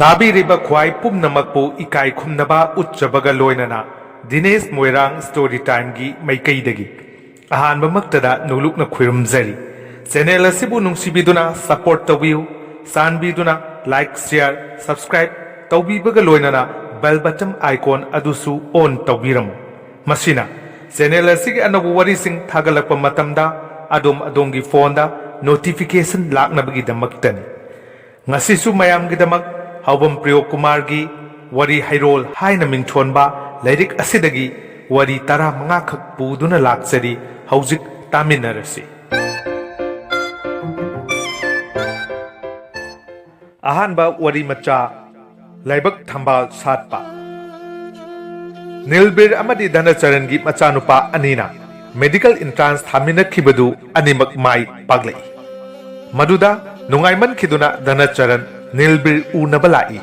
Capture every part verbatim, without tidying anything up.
ꯇꯥꯕꯤꯔꯤꯕ ꯈ꯭ꯋꯥꯏ ꯄꯨꯝꯅꯃꯛꯄꯨ ꯏꯀꯥꯏ ꯈꯨꯝꯅꯕ ꯎꯠꯆꯕꯒ ꯂꯣꯏꯅꯅ ꯗꯤꯅꯦꯁ ꯃꯣꯏꯔꯥꯡ ꯁ꯭ꯇꯣꯔꯤ ꯇꯥꯏꯝꯒꯤ ꯃꯥꯏꯀꯩꯗꯒꯤ ꯑꯍꯥꯟꯕꯃꯛꯇꯗ ꯅꯣꯂꯨꯛꯅ ꯈꯨꯔꯨꯝꯖꯔꯤ꯫ ꯆꯦꯅꯦꯜ ꯑꯁꯤꯕꯨ ꯅꯨꯡꯁꯤꯕꯤꯗꯨꯅ ꯁꯄꯣꯔꯠ ꯇꯧꯕꯤꯌꯨ꯫ ꯆꯥꯟꯕꯤꯗꯨꯅ ꯂꯥꯏꯛ, ꯁꯤꯌꯥꯔ, ꯁꯕꯁꯀ꯭ꯔꯥꯏꯕ ꯇꯧꯕꯤꯕꯒ ꯂꯣꯏꯅꯅ ꯕꯦꯜ ꯕꯇꯟ ꯑꯥꯏꯀꯣꯟ ꯑꯗꯨꯁꯨ ꯑꯣꯟ ꯇꯧꯕꯤꯔꯝꯃꯨ꯫ ꯃꯁꯤꯅ ꯆꯦꯅꯦꯜ ꯑꯁꯤꯒꯤ ꯑꯅꯧꯕ ꯋꯥꯔꯤꯁꯤꯡ ꯊꯥꯒꯠꯂꯛꯄ ꯃꯇꯝꯗ ꯑꯗꯣꯝ ꯑꯗꯣꯝꯒꯤ ꯐꯣꯟꯗ ꯅꯣꯇꯤꯐꯤꯀꯦꯁꯟ ꯂꯥꯛꯅꯕꯒꯤꯗꯃꯛꯇꯅꯤ꯫ ꯉꯁꯤꯁꯨ ꯃꯌꯥꯝꯒꯤꯗꯃꯛ ꯍꯥꯎꯕꯝ ꯄ꯭ꯔꯤꯌꯣ ꯀꯨꯃꯥꯔꯒꯤ ꯋꯥꯔꯤ ꯍꯩꯔꯣꯜ ꯍꯥꯏꯅ ꯃꯤꯡꯊꯣꯟꯕ ꯂꯥꯏꯔꯤꯛ ꯑꯁꯤꯗꯒꯤ ꯋꯥꯔꯤ ꯇꯔꯥꯃꯉꯥ ꯈꯛ ꯄꯨꯗꯨꯅ ꯂꯥꯛꯆꯔꯤ꯫ ꯍꯧꯖꯤꯛ ꯇꯥꯃꯤꯟꯅꯔꯁꯤ꯫ ꯑꯍꯥꯟꯕ ꯋꯥꯔꯤ ꯃꯆꯥ, ꯂꯥꯏꯕꯛ ꯊꯝꯕꯥꯜ ꯁꯥꯠꯄ꯫ ꯅꯤꯜꯕꯤꯔ ꯑꯃꯗꯤ ꯙꯅꯆꯔꯟꯒꯤ ꯃꯆꯥꯅꯨꯄꯥ ꯑꯅꯤꯅ ꯃꯦꯗꯤꯀꯦꯜ ꯏꯟꯇ꯭ꯔꯥꯟꯁ ꯊꯥꯃꯤꯟꯅꯈꯤꯕꯗꯨ ꯑꯅꯤꯃꯛ ꯃꯥꯏ ꯄꯥꯛꯂꯛꯏ꯫ ꯃꯗꯨꯗ ꯅꯨꯡꯉꯥꯏꯃꯟꯈꯤꯗꯨꯅ ꯙꯅꯆꯔꯟ ꯅꯤꯜꯕꯤꯔ ꯎꯅꯕ ꯂꯥꯛꯏ꯫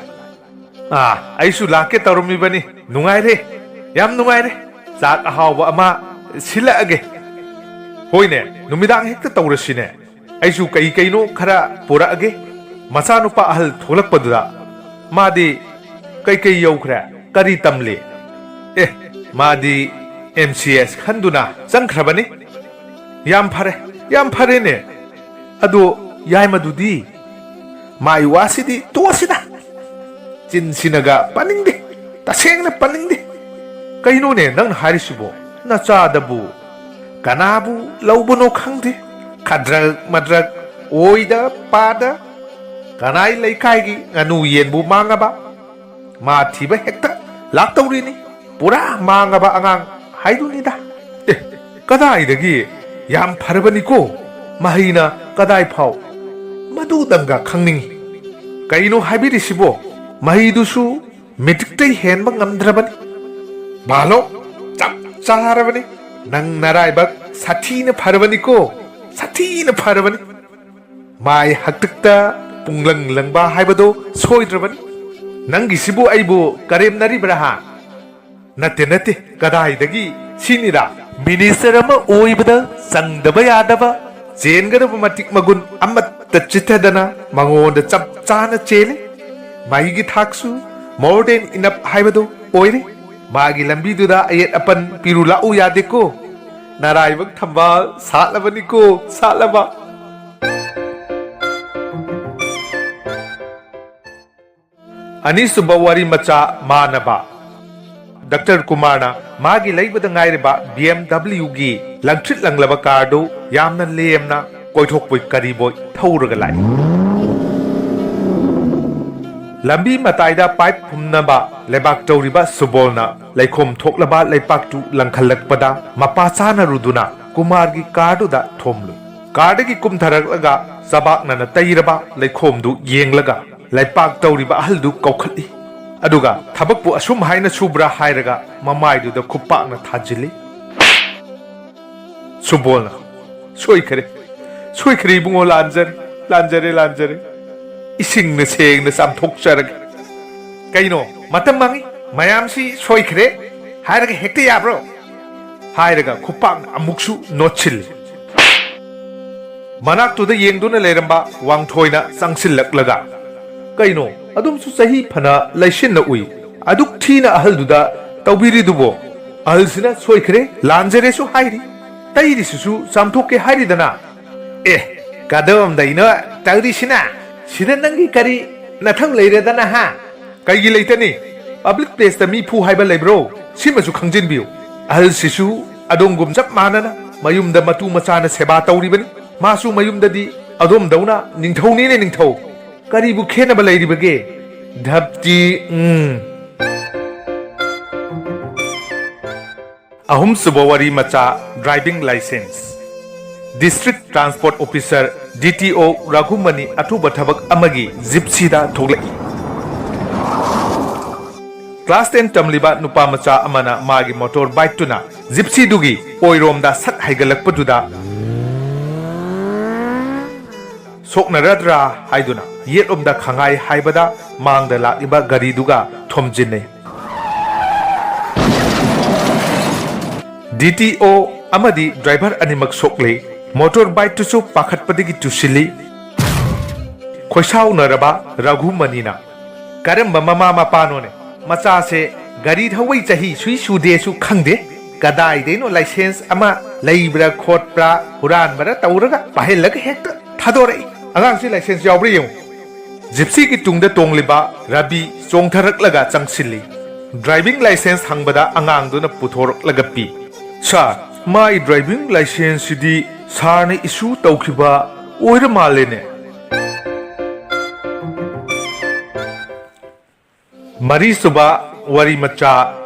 "ꯑꯥ, ꯑꯩꯁꯨ ꯂꯥꯛꯀꯦ ꯇꯧꯔꯝꯃꯤꯕꯅꯤ꯫ ꯅꯨꯡꯉꯥꯏꯔꯦ, ꯌꯥꯝ ꯅꯨꯡꯉꯥꯏꯔꯦ꯫ ꯆꯥꯛ ꯑꯍꯥꯎꯕ ꯑꯃ ꯁꯤꯜꯂꯛꯑꯒꯦ꯫ ꯍꯣꯏꯅꯦ, ꯅꯨꯃꯤꯗꯥꯡ ꯍꯦꯛꯇ ꯇꯧꯔꯁꯤꯅꯦ꯫ ꯑꯩꯁꯨ ꯀꯩ ꯀꯩꯅꯣ ꯈꯔ ꯄꯨꯔꯛꯑꯒꯦ꯫" ꯃꯆꯥꯅꯨꯄꯥ ꯑꯍꯜ ꯊꯣꯛꯂꯛꯄꯗꯨꯗ, "ꯃꯥꯗꯤ ꯀꯩ ꯀꯩ ꯌꯧꯈ꯭ꯔꯦ? ꯀꯔꯤ ꯇꯝꯂꯤ?" "ꯑꯦ, ꯃꯥꯗꯤ ꯑꯦꯝ ꯁꯤ ꯑꯦꯁ ꯈꯟꯗꯨꯅ ꯆꯪꯈ꯭ꯔꯕꯅꯤ꯫" "ꯌꯥꯝ ꯐꯔꯦ, ꯌꯥꯝ ꯐꯔꯦꯅꯦ꯫ ꯑꯗꯣ ꯌꯥꯏꯃꯗꯨꯗꯤ?" "ꯃꯥꯏ ꯋꯥꯁꯤꯗꯤ ꯇꯣꯛꯑꯁꯤꯗ꯫ ꯆꯤꯟꯁꯤꯅꯒ ꯄꯟꯅꯤꯡꯗꯦ, ꯇꯁꯦꯡꯅ ꯄꯟꯅꯤꯡꯗꯦ꯫" "ꯀꯩꯅꯣꯅꯦ ꯅꯪꯅ ꯍꯥꯏꯔꯤꯁꯤꯕꯣ? ꯅꯆꯥꯗꯕꯨ ꯀꯅꯥꯕꯨ ꯂꯧꯕꯅꯣ ꯈꯪꯗꯦ꯫ ꯈꯗ꯭ꯔꯛ ꯃꯗ꯭ꯔꯛ, ꯑꯣꯏꯗ ꯄꯥꯗ, ꯀꯅꯥꯏ ꯂꯩꯀꯥꯏꯒꯤ ꯉꯥꯅꯨ ꯌꯦꯟꯕꯨ ꯃꯥꯡꯉꯕ, ꯃꯥ ꯊꯤꯕ ꯍꯦꯛꯇ ꯂꯥꯛꯇꯧꯔꯤꯅꯤ꯫ ꯄꯨꯔꯥ ꯃꯥꯡꯉꯕ ꯑꯉꯥꯡ ꯍꯥꯏꯗꯨꯅꯤꯗ꯫" "ꯑꯦ, ꯀꯗꯥꯏꯗꯒꯤ? ꯌꯥꯝ ꯐꯔꯕꯅꯤꯀꯣ꯫ ꯃꯍꯩꯅ ꯀꯗꯥꯏ ꯐꯥꯎ? ꯃꯗꯨꯗꯪꯒ ꯈꯪꯅꯤꯡꯏ꯫ ꯀꯩꯅꯣ ꯍꯥꯏꯕꯤꯔꯤꯁꯤꯕꯣ? ꯃꯍꯩꯗꯨꯁꯨ ꯃꯦꯇ꯭ꯔꯤꯛꯇꯩ ꯍꯦꯟꯕ ꯉꯝꯗ꯭ꯔꯕꯅꯤ꯫" "ꯕꯥꯂꯣ, ꯆꯞ ꯆꯥꯔꯕꯅꯤ꯫ ꯅꯪ ꯅꯔꯥꯏꯕꯛ ꯁꯥꯊꯤꯅ ꯐꯔꯕꯅꯤꯀꯣ, ꯁꯥꯊꯤꯅ ꯐꯔꯕꯅꯤ꯫ ꯃꯥꯏ ꯍꯥꯛꯇꯛꯇ ꯄꯨꯡꯂꯪ ꯂꯪꯕ ꯍꯥꯏꯕꯗꯣ ꯁꯣꯏꯗ꯭ꯔꯕꯅꯤ꯫ ꯅꯪꯒꯤꯁꯤꯕꯨ ꯑꯩꯕꯨ ꯀꯔꯦꯝꯅꯔꯤꯕ꯭ꯔꯥ ꯍꯥ?" "ꯅꯠꯇꯦ, ꯅꯠꯇꯦ, ꯀꯗꯥꯏꯗꯒꯤ? ꯁꯤꯅꯤꯗ, ꯃꯤꯅꯤꯁꯇꯔ ꯑꯃ ꯑꯣꯏꯕꯗ ꯆꯪꯗꯕ ꯌꯥꯗꯕ, ꯆꯦꯟꯒꯗꯕ ꯃꯇꯤꯛ ꯃꯒꯨꯟ ꯑꯃꯠꯇ ꯆꯤꯠꯊꯗꯅ ꯃꯉꯣꯟꯗ ꯆꯞ ꯆꯥꯅ ꯆꯦꯜꯂꯤ꯫ ꯃꯍꯩꯒꯤ ꯊꯥꯛꯁꯨ more than enough ꯍꯥꯏꯕꯗꯨ ꯑꯣꯏꯔꯦ꯫ ꯃꯥꯒꯤ ꯂꯝꯕꯤꯗꯨꯗ ꯑꯌꯦꯠ ꯑꯄꯟ ꯄꯤꯔꯨ ꯂꯥꯛꯎ ꯌꯥꯗꯦꯀꯣ꯫ ꯅꯔꯥꯏꯕꯛ ꯊꯝꯕꯥꯜ ꯁꯥꯠꯂꯕꯅꯤꯀꯣ, ꯁꯥꯠꯂꯕ꯫ ꯑꯅꯤꯁꯨꯕ ꯋꯥꯔꯤ ꯃꯆꯥ ꯃꯥꯟꯅꯕ꯫ ꯗꯥꯛꯇꯔ ꯀꯨꯃꯥꯔꯅ ꯃꯥꯒꯤ ꯂꯩꯕꯗ ꯉꯥꯏꯔꯤꯕ BMW ꯒꯤ ꯂꯪꯇ꯭ꯔꯤꯛ ꯂꯪꯂꯕ ꯀꯥꯔꯗꯨ ꯌꯥꯝꯅ ꯂꯦꯝꯅ ꯀꯣꯏꯊꯣꯛꯄꯣꯏ ꯀꯔꯤꯕꯣꯏ ꯊꯧꯔꯒ ꯂꯥꯛꯏ꯫ ꯂꯝꯕꯤ ꯃꯇꯥꯏꯗ ꯄꯥꯏꯞ ꯐꯨꯝꯅꯕ ꯂꯩꯕꯥꯛ ꯇꯧꯔꯤꯕ ꯁꯨꯕꯣꯜꯅ ꯂꯩꯈꯣꯝ ꯊꯣꯛꯂꯕ ꯂꯩꯄꯥꯛꯇꯨ ꯂꯪꯈꯠꯂꯛꯄꯗ ꯃꯄꯥ ꯆꯥꯅꯔꯨꯗꯨꯅ ꯀꯨꯃꯥꯔꯒꯤ ꯀꯥꯔꯗꯨꯗ ꯊꯣꯝꯂꯨꯏ꯫ ꯀꯥꯔꯗꯒꯤ ꯀꯨꯝꯊꯔꯛꯂꯒ ꯆꯕꯥꯛꯅꯅ ꯇꯩꯔꯕ ꯂꯩꯈꯣꯝꯗꯨ ꯌꯦꯡꯂꯒ ꯂꯩꯄꯥꯛ ꯇꯧꯔꯤꯕ ꯑꯍꯜꯗꯨ ꯀꯧꯈꯠꯂꯤ꯫ ꯑꯗꯨꯒ "ꯊꯕꯛꯄꯨ ꯑꯁꯨꯝ ꯍꯥꯏꯅ ꯁꯨꯕ꯭ꯔꯥ?" ꯍꯥꯏꯔꯒ ꯃꯃꯥꯏꯗꯨꯗ ꯈꯨꯄꯥꯛꯅ ꯊꯥꯖꯤꯜꯂꯤ꯫ ꯁꯨꯕꯣꯜꯅ, "ꯁꯣꯏꯈ꯭ꯔꯦ, ꯁꯣꯏꯈ꯭ꯔꯦ ꯏꯕꯨꯡꯉꯣ, ꯂꯥꯟꯖꯔꯦ, ꯂꯥꯟꯖꯔꯦ, ꯂꯥꯟꯖꯔꯦ꯫ ꯏꯁꯤꯡꯅ ꯁꯦꯡꯅ ꯆꯥꯝꯊꯣꯛꯆꯔꯒꯦ꯫ ꯀꯩꯅꯣ, ꯃꯇꯝ ꯃꯥꯡꯉꯤ, ꯃꯌꯥꯝꯁꯤ ꯁꯣꯏꯈ꯭ꯔꯦ ꯍꯥꯏꯔꯒ ꯍꯦꯛꯇ ꯌꯥꯕ꯭ꯔꯣ?" ꯍꯥꯏꯔꯒ ꯈꯨꯄꯥꯛꯅ ꯑꯃꯨꯛꯁꯨ ꯅꯣꯠꯁꯤꯜꯂꯤ꯫ ꯃꯅꯥꯛꯇꯨꯗ ꯌꯦꯡꯗꯨꯅ ꯂꯩꯔꯝꯕ ꯋꯥꯡꯊꯣꯏꯅ ꯆꯪꯁꯤꯜꯂꯛꯂꯒ, "ꯀꯩꯅꯣ, ꯑꯗꯨꯝꯁꯨ ꯆꯍꯤ ꯐꯅ ꯂꯩꯁꯤꯟꯅ ꯎꯏ, ꯑꯗꯨꯛ ꯊꯤꯅ ꯑꯍꯜꯗꯨꯗ ꯇꯧꯕꯤꯔꯤꯗꯨꯕꯣ? ꯑꯍꯜꯁꯤꯅ ꯁꯣꯏꯈ꯭ꯔꯦ, ꯂꯥꯟꯖꯔꯦꯁꯨ ꯍꯥꯏꯔꯤ, ꯇꯩꯔꯤꯁꯤꯁꯨ ꯆꯥꯝꯊꯣꯛꯀꯦ ꯍꯥꯏꯔꯤꯗꯅ?" "ꯑꯦ, ꯀꯗꯣꯝꯗꯩꯅꯣ ꯇꯧꯔꯤꯁꯤꯅ? ꯁꯤꯗ ꯅꯪꯒꯤ ꯀꯔꯤ ꯅꯊꯧ ꯂꯩꯔꯦꯗꯅ, ꯍꯥ?" "ꯀꯩꯒꯤ ꯂꯩꯇꯅꯤ? ꯄꯕ꯭ꯂꯤꯛ ꯄ꯭ꯂꯦꯁꯇ ꯃꯤ ꯐꯨ ꯍꯥꯏꯕ ꯂꯩꯕ꯭ꯔꯣ? ꯁꯤꯃꯁꯨ ꯈꯪꯖꯤꯟꯕꯤꯌꯨ꯫ ꯑꯍꯜꯁꯤꯁꯨ ꯑꯗꯣꯝꯒꯨꯝ ꯆꯞ ꯃꯥꯟꯅꯅ ꯃꯌꯨꯝꯗ ꯃꯇꯨ ꯃꯆꯥꯅ ꯁꯦꯕꯥ ꯇꯧꯔꯤꯕꯅꯤ꯫ ꯃꯥꯁꯨ ꯃꯌꯨꯝꯗꯗꯤ ꯑꯗꯣꯝꯗꯧꯅ ꯅꯤꯡꯊꯧꯅꯤꯅꯦ, ꯅꯤꯡꯊꯧ꯫ ꯀꯔꯤꯕꯨ ꯈꯦꯠꯅꯕ ꯂꯩꯔꯤꯕꯒꯦ? ꯙꯞꯇꯤ, ꯎꯝ꯫" ꯑꯍꯨꯝꯁꯨꯕ ꯋꯥꯔꯤ ꯃꯆꯥ, driving licence. District transport officer, DTO, ꯔꯘꯨꯃꯅꯤ ꯑꯊꯨꯕ ꯊꯕꯛ ꯑꯃꯒꯤ ꯖꯤꯞꯁꯤꯗ ꯊꯣꯛꯂꯛꯏ꯫ ꯀ꯭ꯂꯥꯁ ꯇꯦꯟ ꯇꯝꯂꯤꯕ ꯅꯨꯄꯥ ꯃꯆꯥ ꯑꯃꯅ ꯃꯥꯒꯤ ꯃꯣꯇꯣꯔ ꯕꯥꯏꯛꯇꯨꯅ ꯖꯤꯞꯁꯤꯗꯨꯒꯤ ꯑꯣꯏꯔꯣꯝꯗ ꯁꯠ ꯍꯥꯏꯒꯠꯂꯛꯄꯗꯨꯗ ꯁꯣꯛꯅꯔꯗ꯭ꯔꯥ ꯍꯥꯏꯗꯨꯅ ꯌꯦꯠꯂꯣꯝꯗ ꯈꯪꯉꯥꯏ ꯍꯥꯏꯕꯗ ꯃꯥꯡꯗ ꯂꯥꯛꯂꯤꯕ ꯒꯥꯔꯤꯗꯨꯒ ꯊꯣꯝꯖꯤꯟꯅꯩ꯫ DTO ꯑꯃꯗꯤ ꯗ꯭ꯔꯥꯏꯚꯔ ꯑꯅꯤꯃꯛ ꯁꯣꯛꯂꯦ꯫ ꯃꯣꯇꯣꯔ ꯕꯥꯏꯛꯇꯨꯁꯨ ꯄꯥꯈꯠꯄꯗꯒꯤ ꯇꯨꯁꯤꯜꯂꯤ꯫ ꯈꯣꯏꯁꯥꯎꯅꯔꯕ ꯔꯘꯨꯃꯅꯤꯅ ꯀꯔꯝꯕ ꯃꯃꯥ ꯃꯄꯥꯅꯣꯅꯦ? ꯃꯆꯥꯁꯦ ꯒꯥꯔꯤ ꯊꯧꯕꯩ ꯆꯍꯤ ꯁꯨꯏ ꯁꯨꯗꯦꯁꯨ ꯈꯪꯗꯦ, ꯀꯗꯥꯏꯗꯩꯅꯣ ꯂꯥꯏꯁꯦꯟꯁ ꯑꯃ ꯂꯩꯕ꯭ꯔꯥ ꯈꯣꯠꯄ꯭ꯔꯥ ꯍꯨꯔꯥꯟꯕꯔꯥ ꯇꯧꯔꯒ ꯄꯥꯏꯍꯜꯂꯒ ꯍꯦꯛꯇ ꯊꯥꯗꯣꯔꯛꯏ꯫ ꯑꯉꯥꯡꯁꯤ ꯂꯥꯏꯁꯦꯟꯁ ꯌꯥꯎꯕ꯭ꯔꯥ ꯌꯦꯡꯉꯨ꯫ ꯖꯤꯞꯁꯤꯒꯤ ꯇꯨꯡꯗ ꯇꯣꯡꯂꯤꯕ ꯔꯕꯤ ꯆꯣꯡꯊꯔꯛꯂꯒ ꯆꯪꯁꯤꯜꯂꯤ꯫ ꯗ꯭ꯔꯥꯏꯚꯤꯡ ꯂꯥꯏꯁꯦꯟꯁ ꯍꯪꯕꯗ ꯑꯉꯥꯡꯗꯨꯅ ꯄꯨꯊꯣꯔꯛꯂꯒ ꯄꯤ꯫ "ꯁꯥꯔ, ꯃꯥꯏ ꯗ꯭ꯔꯥꯏꯚꯤꯡ ꯂꯥꯏꯁꯦꯟꯁꯁꯤꯗꯤ ꯁꯥꯔꯅ ꯏꯁꯨ ꯇꯧꯈꯤꯕ ꯑꯣꯏꯔ ꯃꯥꯜꯂꯦꯅꯦ"꯫ ꯃꯔꯤꯁꯨꯕ ꯋꯥꯔꯤ ꯃꯆꯥ,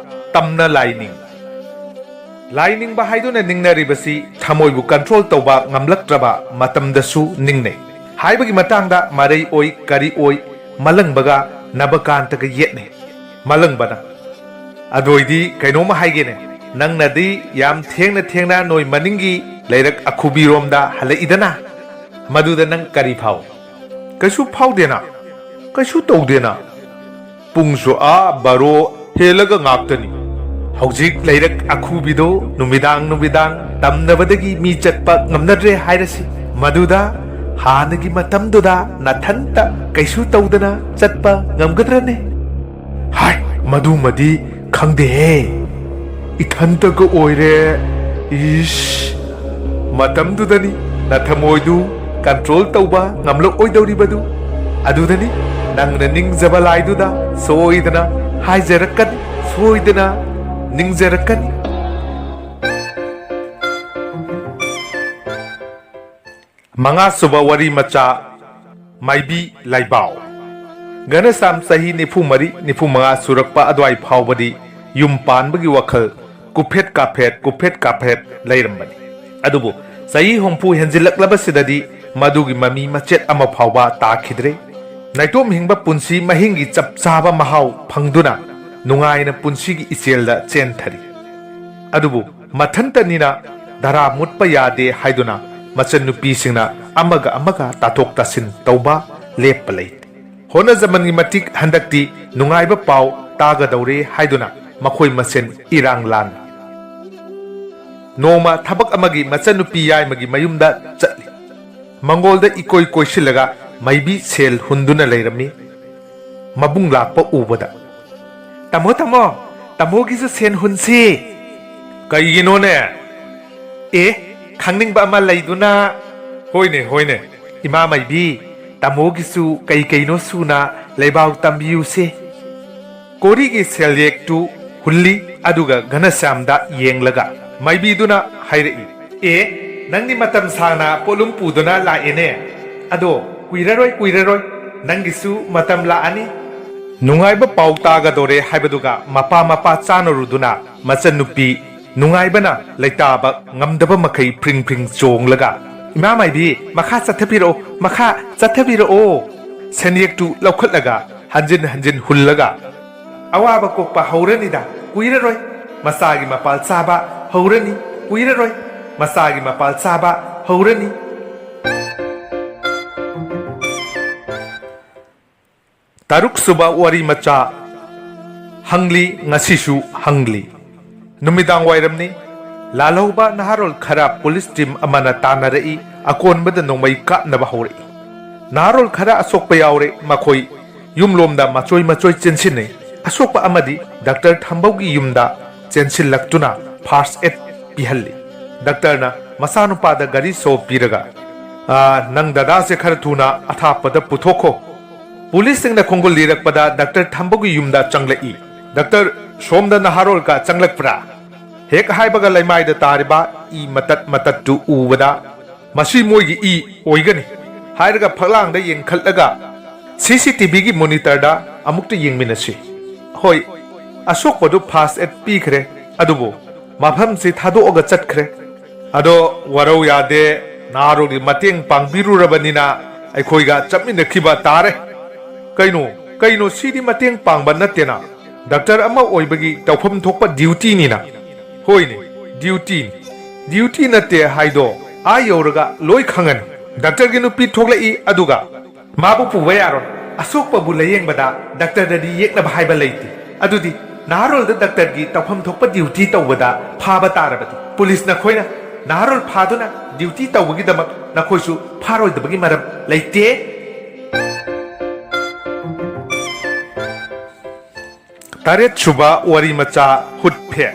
ꯇꯝꯅ ꯂꯥꯏꯅꯤꯡ꯫ ꯂꯥꯏꯅꯤꯡꯕ ꯍꯥꯏꯗꯨꯅ ꯅꯤꯡꯅꯔꯤꯕꯁꯤ ꯊꯃꯣꯏꯕꯨ ꯀꯟꯇ꯭ꯔꯣꯜ ꯇꯧꯕ ꯉꯝꯂꯛꯇ꯭ꯔꯕ ꯃꯇꯝꯗꯁꯨ ꯅꯤꯡꯅꯩ꯫ ꯍꯥꯏꯕꯒꯤ ꯃꯇꯥꯡꯗ ꯃꯔꯩ ꯑꯣꯏ ꯀꯔꯤ ꯑꯣꯏ ꯃꯂꯪꯕꯒ ꯅꯕꯀꯥꯟꯇꯒ ꯌꯦꯠꯅꯩ꯫ ꯃꯂꯪꯕꯅ, "ꯑꯗꯨ ꯑꯣꯏꯗꯤ ꯀꯩꯅꯣꯝꯃ ꯍꯥꯏꯒꯦꯅꯦ, ꯅꯪꯅꯗꯤ ꯌꯥꯝ ꯊꯦꯡꯅ ꯊꯦꯡꯅ ꯅꯣꯏ ꯃꯅꯤꯡꯒꯤ ꯂꯩꯔꯛ ꯑꯈꯨꯕꯤꯔꯣꯝꯗ ꯍꯜꯂꯛꯏꯗꯅ, ꯃꯗꯨꯗ ꯅꯪ ꯀꯔꯤ ꯐꯥꯎ?" "ꯀꯩꯁꯨ ꯐꯥꯎꯗꯦꯅ, ꯀꯩꯁꯨ ꯇꯧꯗꯦꯅ꯫ ꯄꯨꯡꯁꯨ ꯑꯥ ꯕꯥꯔꯣ ꯍꯦꯜꯂꯒ ꯉꯥꯛꯇꯅꯤ꯫ ꯍꯧꯖꯤꯛ ꯂꯩꯔꯛ ꯑꯈꯨꯕꯤꯗꯣ ꯅꯨꯃꯤꯗꯥꯡ ꯅꯨꯃꯤꯗꯥꯡ ꯇꯝꯅꯕꯗꯒꯤ ꯃꯤ ꯆꯠꯄ ꯉꯝꯅꯗ꯭ꯔꯦ ꯍꯥꯏꯔꯁꯤ꯫ ꯃꯗꯨꯗ ꯍꯥꯟꯅꯒꯤ ꯃꯇꯝꯗꯨꯗ ꯅꯊꯟꯇ ꯀꯩꯁꯨ ꯇꯧꯗꯅ ꯆꯠꯄ ꯉꯝꯒꯗ꯭ꯔꯅꯦ?" "ꯍꯥꯏ, ꯃꯗꯨꯃꯗꯤ ꯈꯪꯗꯦꯍꯦ꯫ ꯏꯊꯟꯇꯒ ꯑꯣꯏꯔꯦ꯫ ꯏꯁ, ꯃꯇꯝꯗꯨꯗꯅꯤ ꯅꯊꯃꯣꯏꯗꯨ ꯀꯟꯇ꯭ꯔꯣꯜ ꯇꯧꯕ ꯉꯝꯂꯛꯑꯣꯏꯗꯧꯔꯤꯕꯗꯨ꯫ ꯑꯗꯨꯗꯅꯤ ꯅꯪꯅ ꯅꯤꯡꯖꯕ ꯂꯥꯏꯗꯨꯗ ꯁꯣꯏꯗꯅ ꯍꯥꯏꯖꯔꯛꯀꯅꯤ, ꯁꯣꯏꯗꯅ ꯅꯤꯡꯖꯔꯛꯀꯅꯤ"꯫ ꯃꯉꯥꯁꯨꯕ ꯋꯥꯔꯤ ꯃꯆꯥ, ꯃꯥꯏꯕꯤ ꯂꯥꯏꯕꯥꯎ꯫ ꯒꯅꯁꯥꯝ ꯆꯍꯤ ꯅꯤꯐꯨ ꯃꯔꯤ, ꯅꯤꯐꯨ ꯃꯉꯥ ꯁꯨꯔꯛꯄ ꯑꯗꯨꯋꯥꯏ ꯐꯥꯎꯕꯗꯤ ꯌꯨꯝ ꯄꯥꯟꯕꯒꯤ ꯋꯥꯈꯜ ꯀꯨꯐꯦꯠ ꯀꯥꯐꯦꯠ, ꯀꯨꯐꯦꯠ ꯀꯥꯐꯦꯠ ꯂꯩꯔꯝꯕꯅꯤ꯫ ꯑꯗꯨꯕꯨ ꯆꯍꯤ ꯍꯨꯝꯐꯨ ꯍꯦꯟꯖꯤꯜꯂꯛꯂꯕꯁꯤꯗꯗꯤ ꯃꯗꯨꯒꯤ ꯃꯃꯤ ꯃꯆꯦꯠ ꯑꯃ ꯐꯥꯎꯕ ꯇꯥꯈꯤꯗ꯭ꯔꯦ꯫ ꯅꯥꯏꯇꯣꯝ ꯍꯤꯡꯕ ꯄꯨꯟꯁꯤ ꯃꯍꯤꯡꯒꯤ ꯆꯞ ꯆꯥꯕ ꯃꯍꯥꯎ ꯐꯪꯗꯨꯅ ꯅꯨꯡꯉꯥꯏꯅ ꯄꯨꯟꯁꯤꯒꯤ ꯏꯆꯦꯜꯗ ꯆꯦꯟꯊꯔꯤ꯫ ꯑꯗꯨꯕꯨ ꯃꯊꯟꯇꯅꯤꯅ ꯙꯔꯥ ꯃꯨꯠꯄ ꯌꯥꯗꯦ ꯍꯥꯏꯗꯨꯅ ꯃꯆꯟꯅꯨꯄꯤꯁꯤꯡꯅ ꯑꯃꯒ ꯑꯃꯒ ꯇꯥꯊꯣꯛ ꯇꯥꯁꯤꯟ ꯇꯧꯕ ꯂꯦꯞꯄ ꯂꯩꯇꯦ꯫ ꯍꯣꯠꯅꯖꯃꯟꯒꯤ ꯃꯇꯤꯛ ꯍꯟꯗꯛꯇꯤ ꯅꯨꯡꯉꯥꯏꯕ ꯄꯥꯎ ꯇꯥꯒꯗꯧꯔꯦ ꯍꯥꯏꯗꯨꯅ ꯃꯈꯣꯏ ꯃꯁꯦꯟ ꯏꯔꯥꯡ ꯂꯥꯡꯏ꯫ ꯅꯣꯡꯃ ꯊꯕꯛ ꯑꯃꯒꯤ ꯃꯆꯟꯅꯨꯄꯤ ꯌꯥꯏꯃꯒꯤ ꯃꯌꯨꯝꯗ ꯆꯠꯂꯤ꯫ ꯃꯪꯒꯣꯜꯗ ꯏꯀꯣꯏ ꯀꯣꯏꯁꯤꯜꯂꯒ ꯃꯥꯏꯕꯤ ꯁꯦꯜ ꯍꯨꯟꯗꯨꯅ ꯂꯩꯔꯝꯃꯤ꯫ ꯃꯕꯨꯡ ꯂꯥꯛꯄ ꯎꯕꯗ, "ꯇꯥꯃꯣ, ꯇꯥꯃꯣ, ꯇꯥꯃꯣꯒꯤꯁꯨ ꯁꯦꯟ ꯍꯨꯟꯁꯤ!" "ꯀꯩꯒꯤꯅꯣꯅꯦ?" "ꯑꯦ, ꯈꯪꯅꯤꯡꯕ ꯑꯃ ꯂꯩꯗꯨꯅ꯫" "ꯍꯣꯏꯅꯦ, ꯍꯣꯏꯅꯦ, ꯏꯃꯥ ꯃꯥꯏꯕꯤ, ꯇꯥꯃꯣꯒꯤꯁꯨ ꯀꯩ ꯀꯩꯅꯣ ꯁꯨꯅ ꯂꯩꯕꯥꯎ ꯇꯝꯕꯤꯌꯨꯁꯦ꯫" ꯀꯣꯔꯤꯒꯤ ꯁꯦꯜꯌꯦꯛꯇꯨ ꯍꯨꯜꯂꯤ, ꯑꯗꯨꯒ ꯘꯅꯁ꯭ꯌꯥꯝꯗ ꯌꯦꯡꯂꯒ ꯃꯥꯏꯕꯤꯗꯨꯅ ꯍꯥꯏꯔꯛꯏ, "ꯑꯦ, ꯅꯪꯗꯤ ꯃꯇꯝ ꯁꯥꯡꯅ ꯄꯣꯠꯂꯨꯝ ꯄꯨꯗꯨꯅ ꯂꯥꯛꯑꯦꯅꯦ꯫ ꯑꯗꯣ ꯀꯨꯏꯔꯔꯣꯏ, ꯀꯨꯏꯔꯔꯣꯏ, ꯅꯪꯒꯤꯁꯨ ꯃꯇꯝ ꯂꯥꯛꯑꯅꯤ꯫" ꯅꯨꯡꯉꯥꯏꯕ ꯄꯥꯎ ꯇꯥꯒꯗꯧꯔꯦ ꯍꯥꯏꯕꯗꯨꯒ ꯃꯄꯥ ꯃꯄꯥ ꯆꯥꯅꯔꯨꯗꯨꯅ ꯃꯆꯟꯅꯨꯄꯤ ꯅꯨꯡꯉꯥꯏꯕꯅ ꯂꯩꯇꯥꯕ ꯉꯝꯗꯕ ꯃꯈꯩ ꯐ꯭ꯔꯤꯡ ꯐ꯭ꯔꯤꯡ ꯆꯣꯡꯂꯒ, "ꯏꯃꯥ ꯃꯥꯏꯕꯤ, ꯃꯈꯥ ꯆꯠꯊꯕꯤꯔꯛꯑꯣ, ꯃꯈꯥ ꯆꯠꯊꯕꯤꯔꯛꯑꯣ!" ꯁꯦꯟꯌꯦꯛꯇꯨ ꯂꯧꯈꯠꯂꯒ ꯍꯟꯖꯤꯟ ꯍꯟꯖꯤꯟ ꯍꯨꯜꯂꯒ, "ꯑꯋꯥꯕ ꯀꯣꯛꯄ ꯍꯧꯔꯅꯤꯗ, ꯀꯨꯏꯔꯔꯣꯏ, ꯃꯆꯥꯒꯤ ꯃꯄꯥꯜ ꯆꯥꯕ ꯍꯧꯔꯅꯤ, ꯀꯨꯏꯔꯔꯣꯏ, ꯃꯆꯥꯒꯤ ꯃꯄꯥꯜ ꯆꯥꯕ ꯍꯧꯔꯅꯤ꯫" ꯇꯔꯨꯛ ꯁꯨꯕ ꯋꯥꯔꯤ ꯃꯆꯥ꯫ ꯍꯪꯂꯤ, ꯉꯁꯤꯁꯨ ꯍꯪꯂꯤ꯫ ꯅꯨꯃꯤꯗꯥꯡ ꯋꯥꯏꯔꯝꯅꯤ꯫ ꯂꯥꯜꯍꯧꯕ ꯅꯍꯥꯔꯣꯜ ꯈꯔ ꯄꯨꯂꯤꯁ ꯇꯤꯝ ꯑꯃꯅ ꯇꯥꯟꯅꯔꯛꯏ꯫ ꯑꯀꯣꯟꯕꯗ ꯅꯣꯡꯃꯩ ꯀꯥꯞꯅꯕ ꯍꯧꯔꯛꯏ꯫ ꯅꯍꯥꯔꯣꯜ ꯈꯔ ꯑꯁꯣꯛꯄ ꯌꯥꯎꯔꯦ꯫ ꯃꯈꯣꯏ ꯌꯨꯝꯂꯣꯝꯗ ꯃꯆꯣꯏ ꯃꯆꯣꯏ ꯆꯦꯟꯁꯤꯟꯅꯩ꯫ ꯑꯁꯣꯛꯄ ꯑꯃꯗꯤ ꯗꯥꯛꯇꯔ ꯊꯝꯕꯧꯒꯤ ꯌꯨꯝꯗ ꯆꯦꯟꯁꯤꯜꯂꯛꯇꯨꯅ ꯐꯥꯔꯁ ꯑꯦꯗ ꯄꯤꯍꯜꯂꯤ꯫ ꯗꯥꯛꯇꯔꯅ ꯃꯆꯥꯅꯨꯄꯥꯗ ꯒꯥꯔꯤ ꯁꯣ ꯄꯤꯔꯒ, "ꯑꯥ, ꯅꯪ ꯗꯗꯥꯁꯦ ꯈꯔ ꯊꯨꯅ ꯑꯊꯥꯞꯄꯗ ꯄꯨꯊꯣꯛꯈꯣ꯫" ꯄꯨꯂꯤꯁꯁꯤꯡꯅ ꯈꯣꯡꯒꯨꯜ ꯂꯤꯔꯛꯄꯗ ꯗꯥꯛꯇꯔ ꯊꯝꯕꯧꯒꯤ ꯌꯨꯝꯗ ꯆꯪꯂꯛꯏ꯫ "ꯗꯥꯛꯇꯔ, ꯁꯣꯝꯗ ꯅꯍꯥꯔꯣꯜꯒ ꯆꯪꯂꯛꯄ꯭ꯔꯥ?" ꯍꯦꯛ ꯍꯥꯏꯕꯒ ꯂꯩꯃꯥꯏꯗ ꯇꯥꯔꯤꯕ ꯏ ꯃꯇꯠ ꯃꯇꯠꯇꯨ ꯎꯕꯗ, "ꯃꯁꯤ ꯃꯣꯏꯒꯤ ꯏ ꯑꯣꯏꯒꯅꯤ" ꯍꯥꯏꯔꯒ ꯐꯛꯂꯥꯡꯗ ꯌꯦꯡꯈꯠꯂꯒ, "ꯁꯤ ꯁꯤ ꯇꯤ ꯚꯤꯒꯤ ꯃꯣꯅꯤꯇꯔꯗ ꯑꯃꯨꯛꯇ ꯌꯦꯡꯃꯤꯟꯅꯁꯤ꯫ ꯍꯣꯏ, ꯑꯁꯣꯛꯄꯗꯨ ꯐꯥꯔꯁ ꯑꯦꯗ ꯄꯤꯈ꯭ꯔꯦ, ꯑꯗꯨꯕꯨ ꯃꯐꯝꯁꯤ ꯊꯥꯗꯣꯛꯑꯒ ꯆꯠꯈ꯭ꯔꯦ꯫ ꯑꯗꯣ ꯋꯥꯔꯧ ꯌꯥꯗꯦ, ꯅꯍꯥꯔꯣꯜꯒꯤ ꯃꯇꯦꯡ ꯄꯥꯡꯕꯤꯔꯨꯔꯕꯅꯤꯅ ꯑꯩꯈꯣꯏꯒ ꯆꯠꯃꯤꯟꯅꯈꯤꯕ ꯇꯥꯔꯦ꯫" "ꯀꯩꯅꯣ, ꯀꯩꯅꯣ, ꯁꯤꯗꯤ ꯃꯇꯦꯡ ꯄꯥꯡꯕ ꯅꯠꯇꯦꯅ꯫ ꯗꯥꯛꯇꯔ ꯑꯃ ꯑꯣꯏꯕꯒꯤ ꯇꯧꯐꯝ ꯊꯣꯛꯄ ꯗ꯭ꯌꯨꯇꯤꯅꯤꯅ꯫" "ꯍꯣꯏꯅꯦ, ꯗ꯭ꯌꯨꯇꯤꯅꯤ꯫ ꯗ꯭ꯌꯨꯇꯤ ꯅꯠꯇꯦ ꯍꯥꯏꯗꯣ ꯑꯥ ꯌꯧꯔꯒ ꯂꯣꯏ ꯈꯪꯉꯅꯤ꯫ ꯗꯥꯛꯇꯔꯒꯤ ꯅꯨꯄꯤ ꯊꯣꯛꯂꯛꯏ, ꯑꯗꯨꯒ ꯃꯥꯕꯨ ꯄꯨꯕ ꯌꯥꯔꯣꯏ꯫ ꯑꯁꯣꯛꯄꯕꯨ ꯂꯥꯌꯦꯡꯕꯗ ꯗꯥꯛꯇꯔꯗꯗꯤ ꯌꯦꯛꯅꯕ ꯍꯥꯏꯕ ꯂꯩꯇꯦ꯫ ꯑꯗꯨꯗꯤ ꯅꯍꯥꯔꯣꯜꯗ ꯗꯥꯛꯇꯔꯒꯤ ꯇꯧꯐꯝ ꯊꯣꯛꯄ ꯗ꯭ꯌꯨꯇꯤ ꯇꯧꯕꯗ ꯐꯥꯕ ꯇꯥꯔꯕꯗꯤ, ꯄꯨꯂꯤꯁ ꯅꯈꯣꯏꯅ ꯅꯍꯥꯔꯣꯜ ꯐꯥꯗꯨꯅ ꯗ꯭ꯌꯨꯇꯤ ꯇꯧꯕꯒꯤꯗꯃꯛ ꯅꯈꯣꯏꯁꯨ ꯐꯥꯔꯣꯏꯗꯕꯒꯤ ꯃꯔꯝ ꯂꯩꯇꯦ꯫" ꯇꯔꯦꯠꯁꯨꯕ ꯋꯥꯔꯤ ꯃꯆꯥ, ꯍꯨꯠꯐꯦ꯫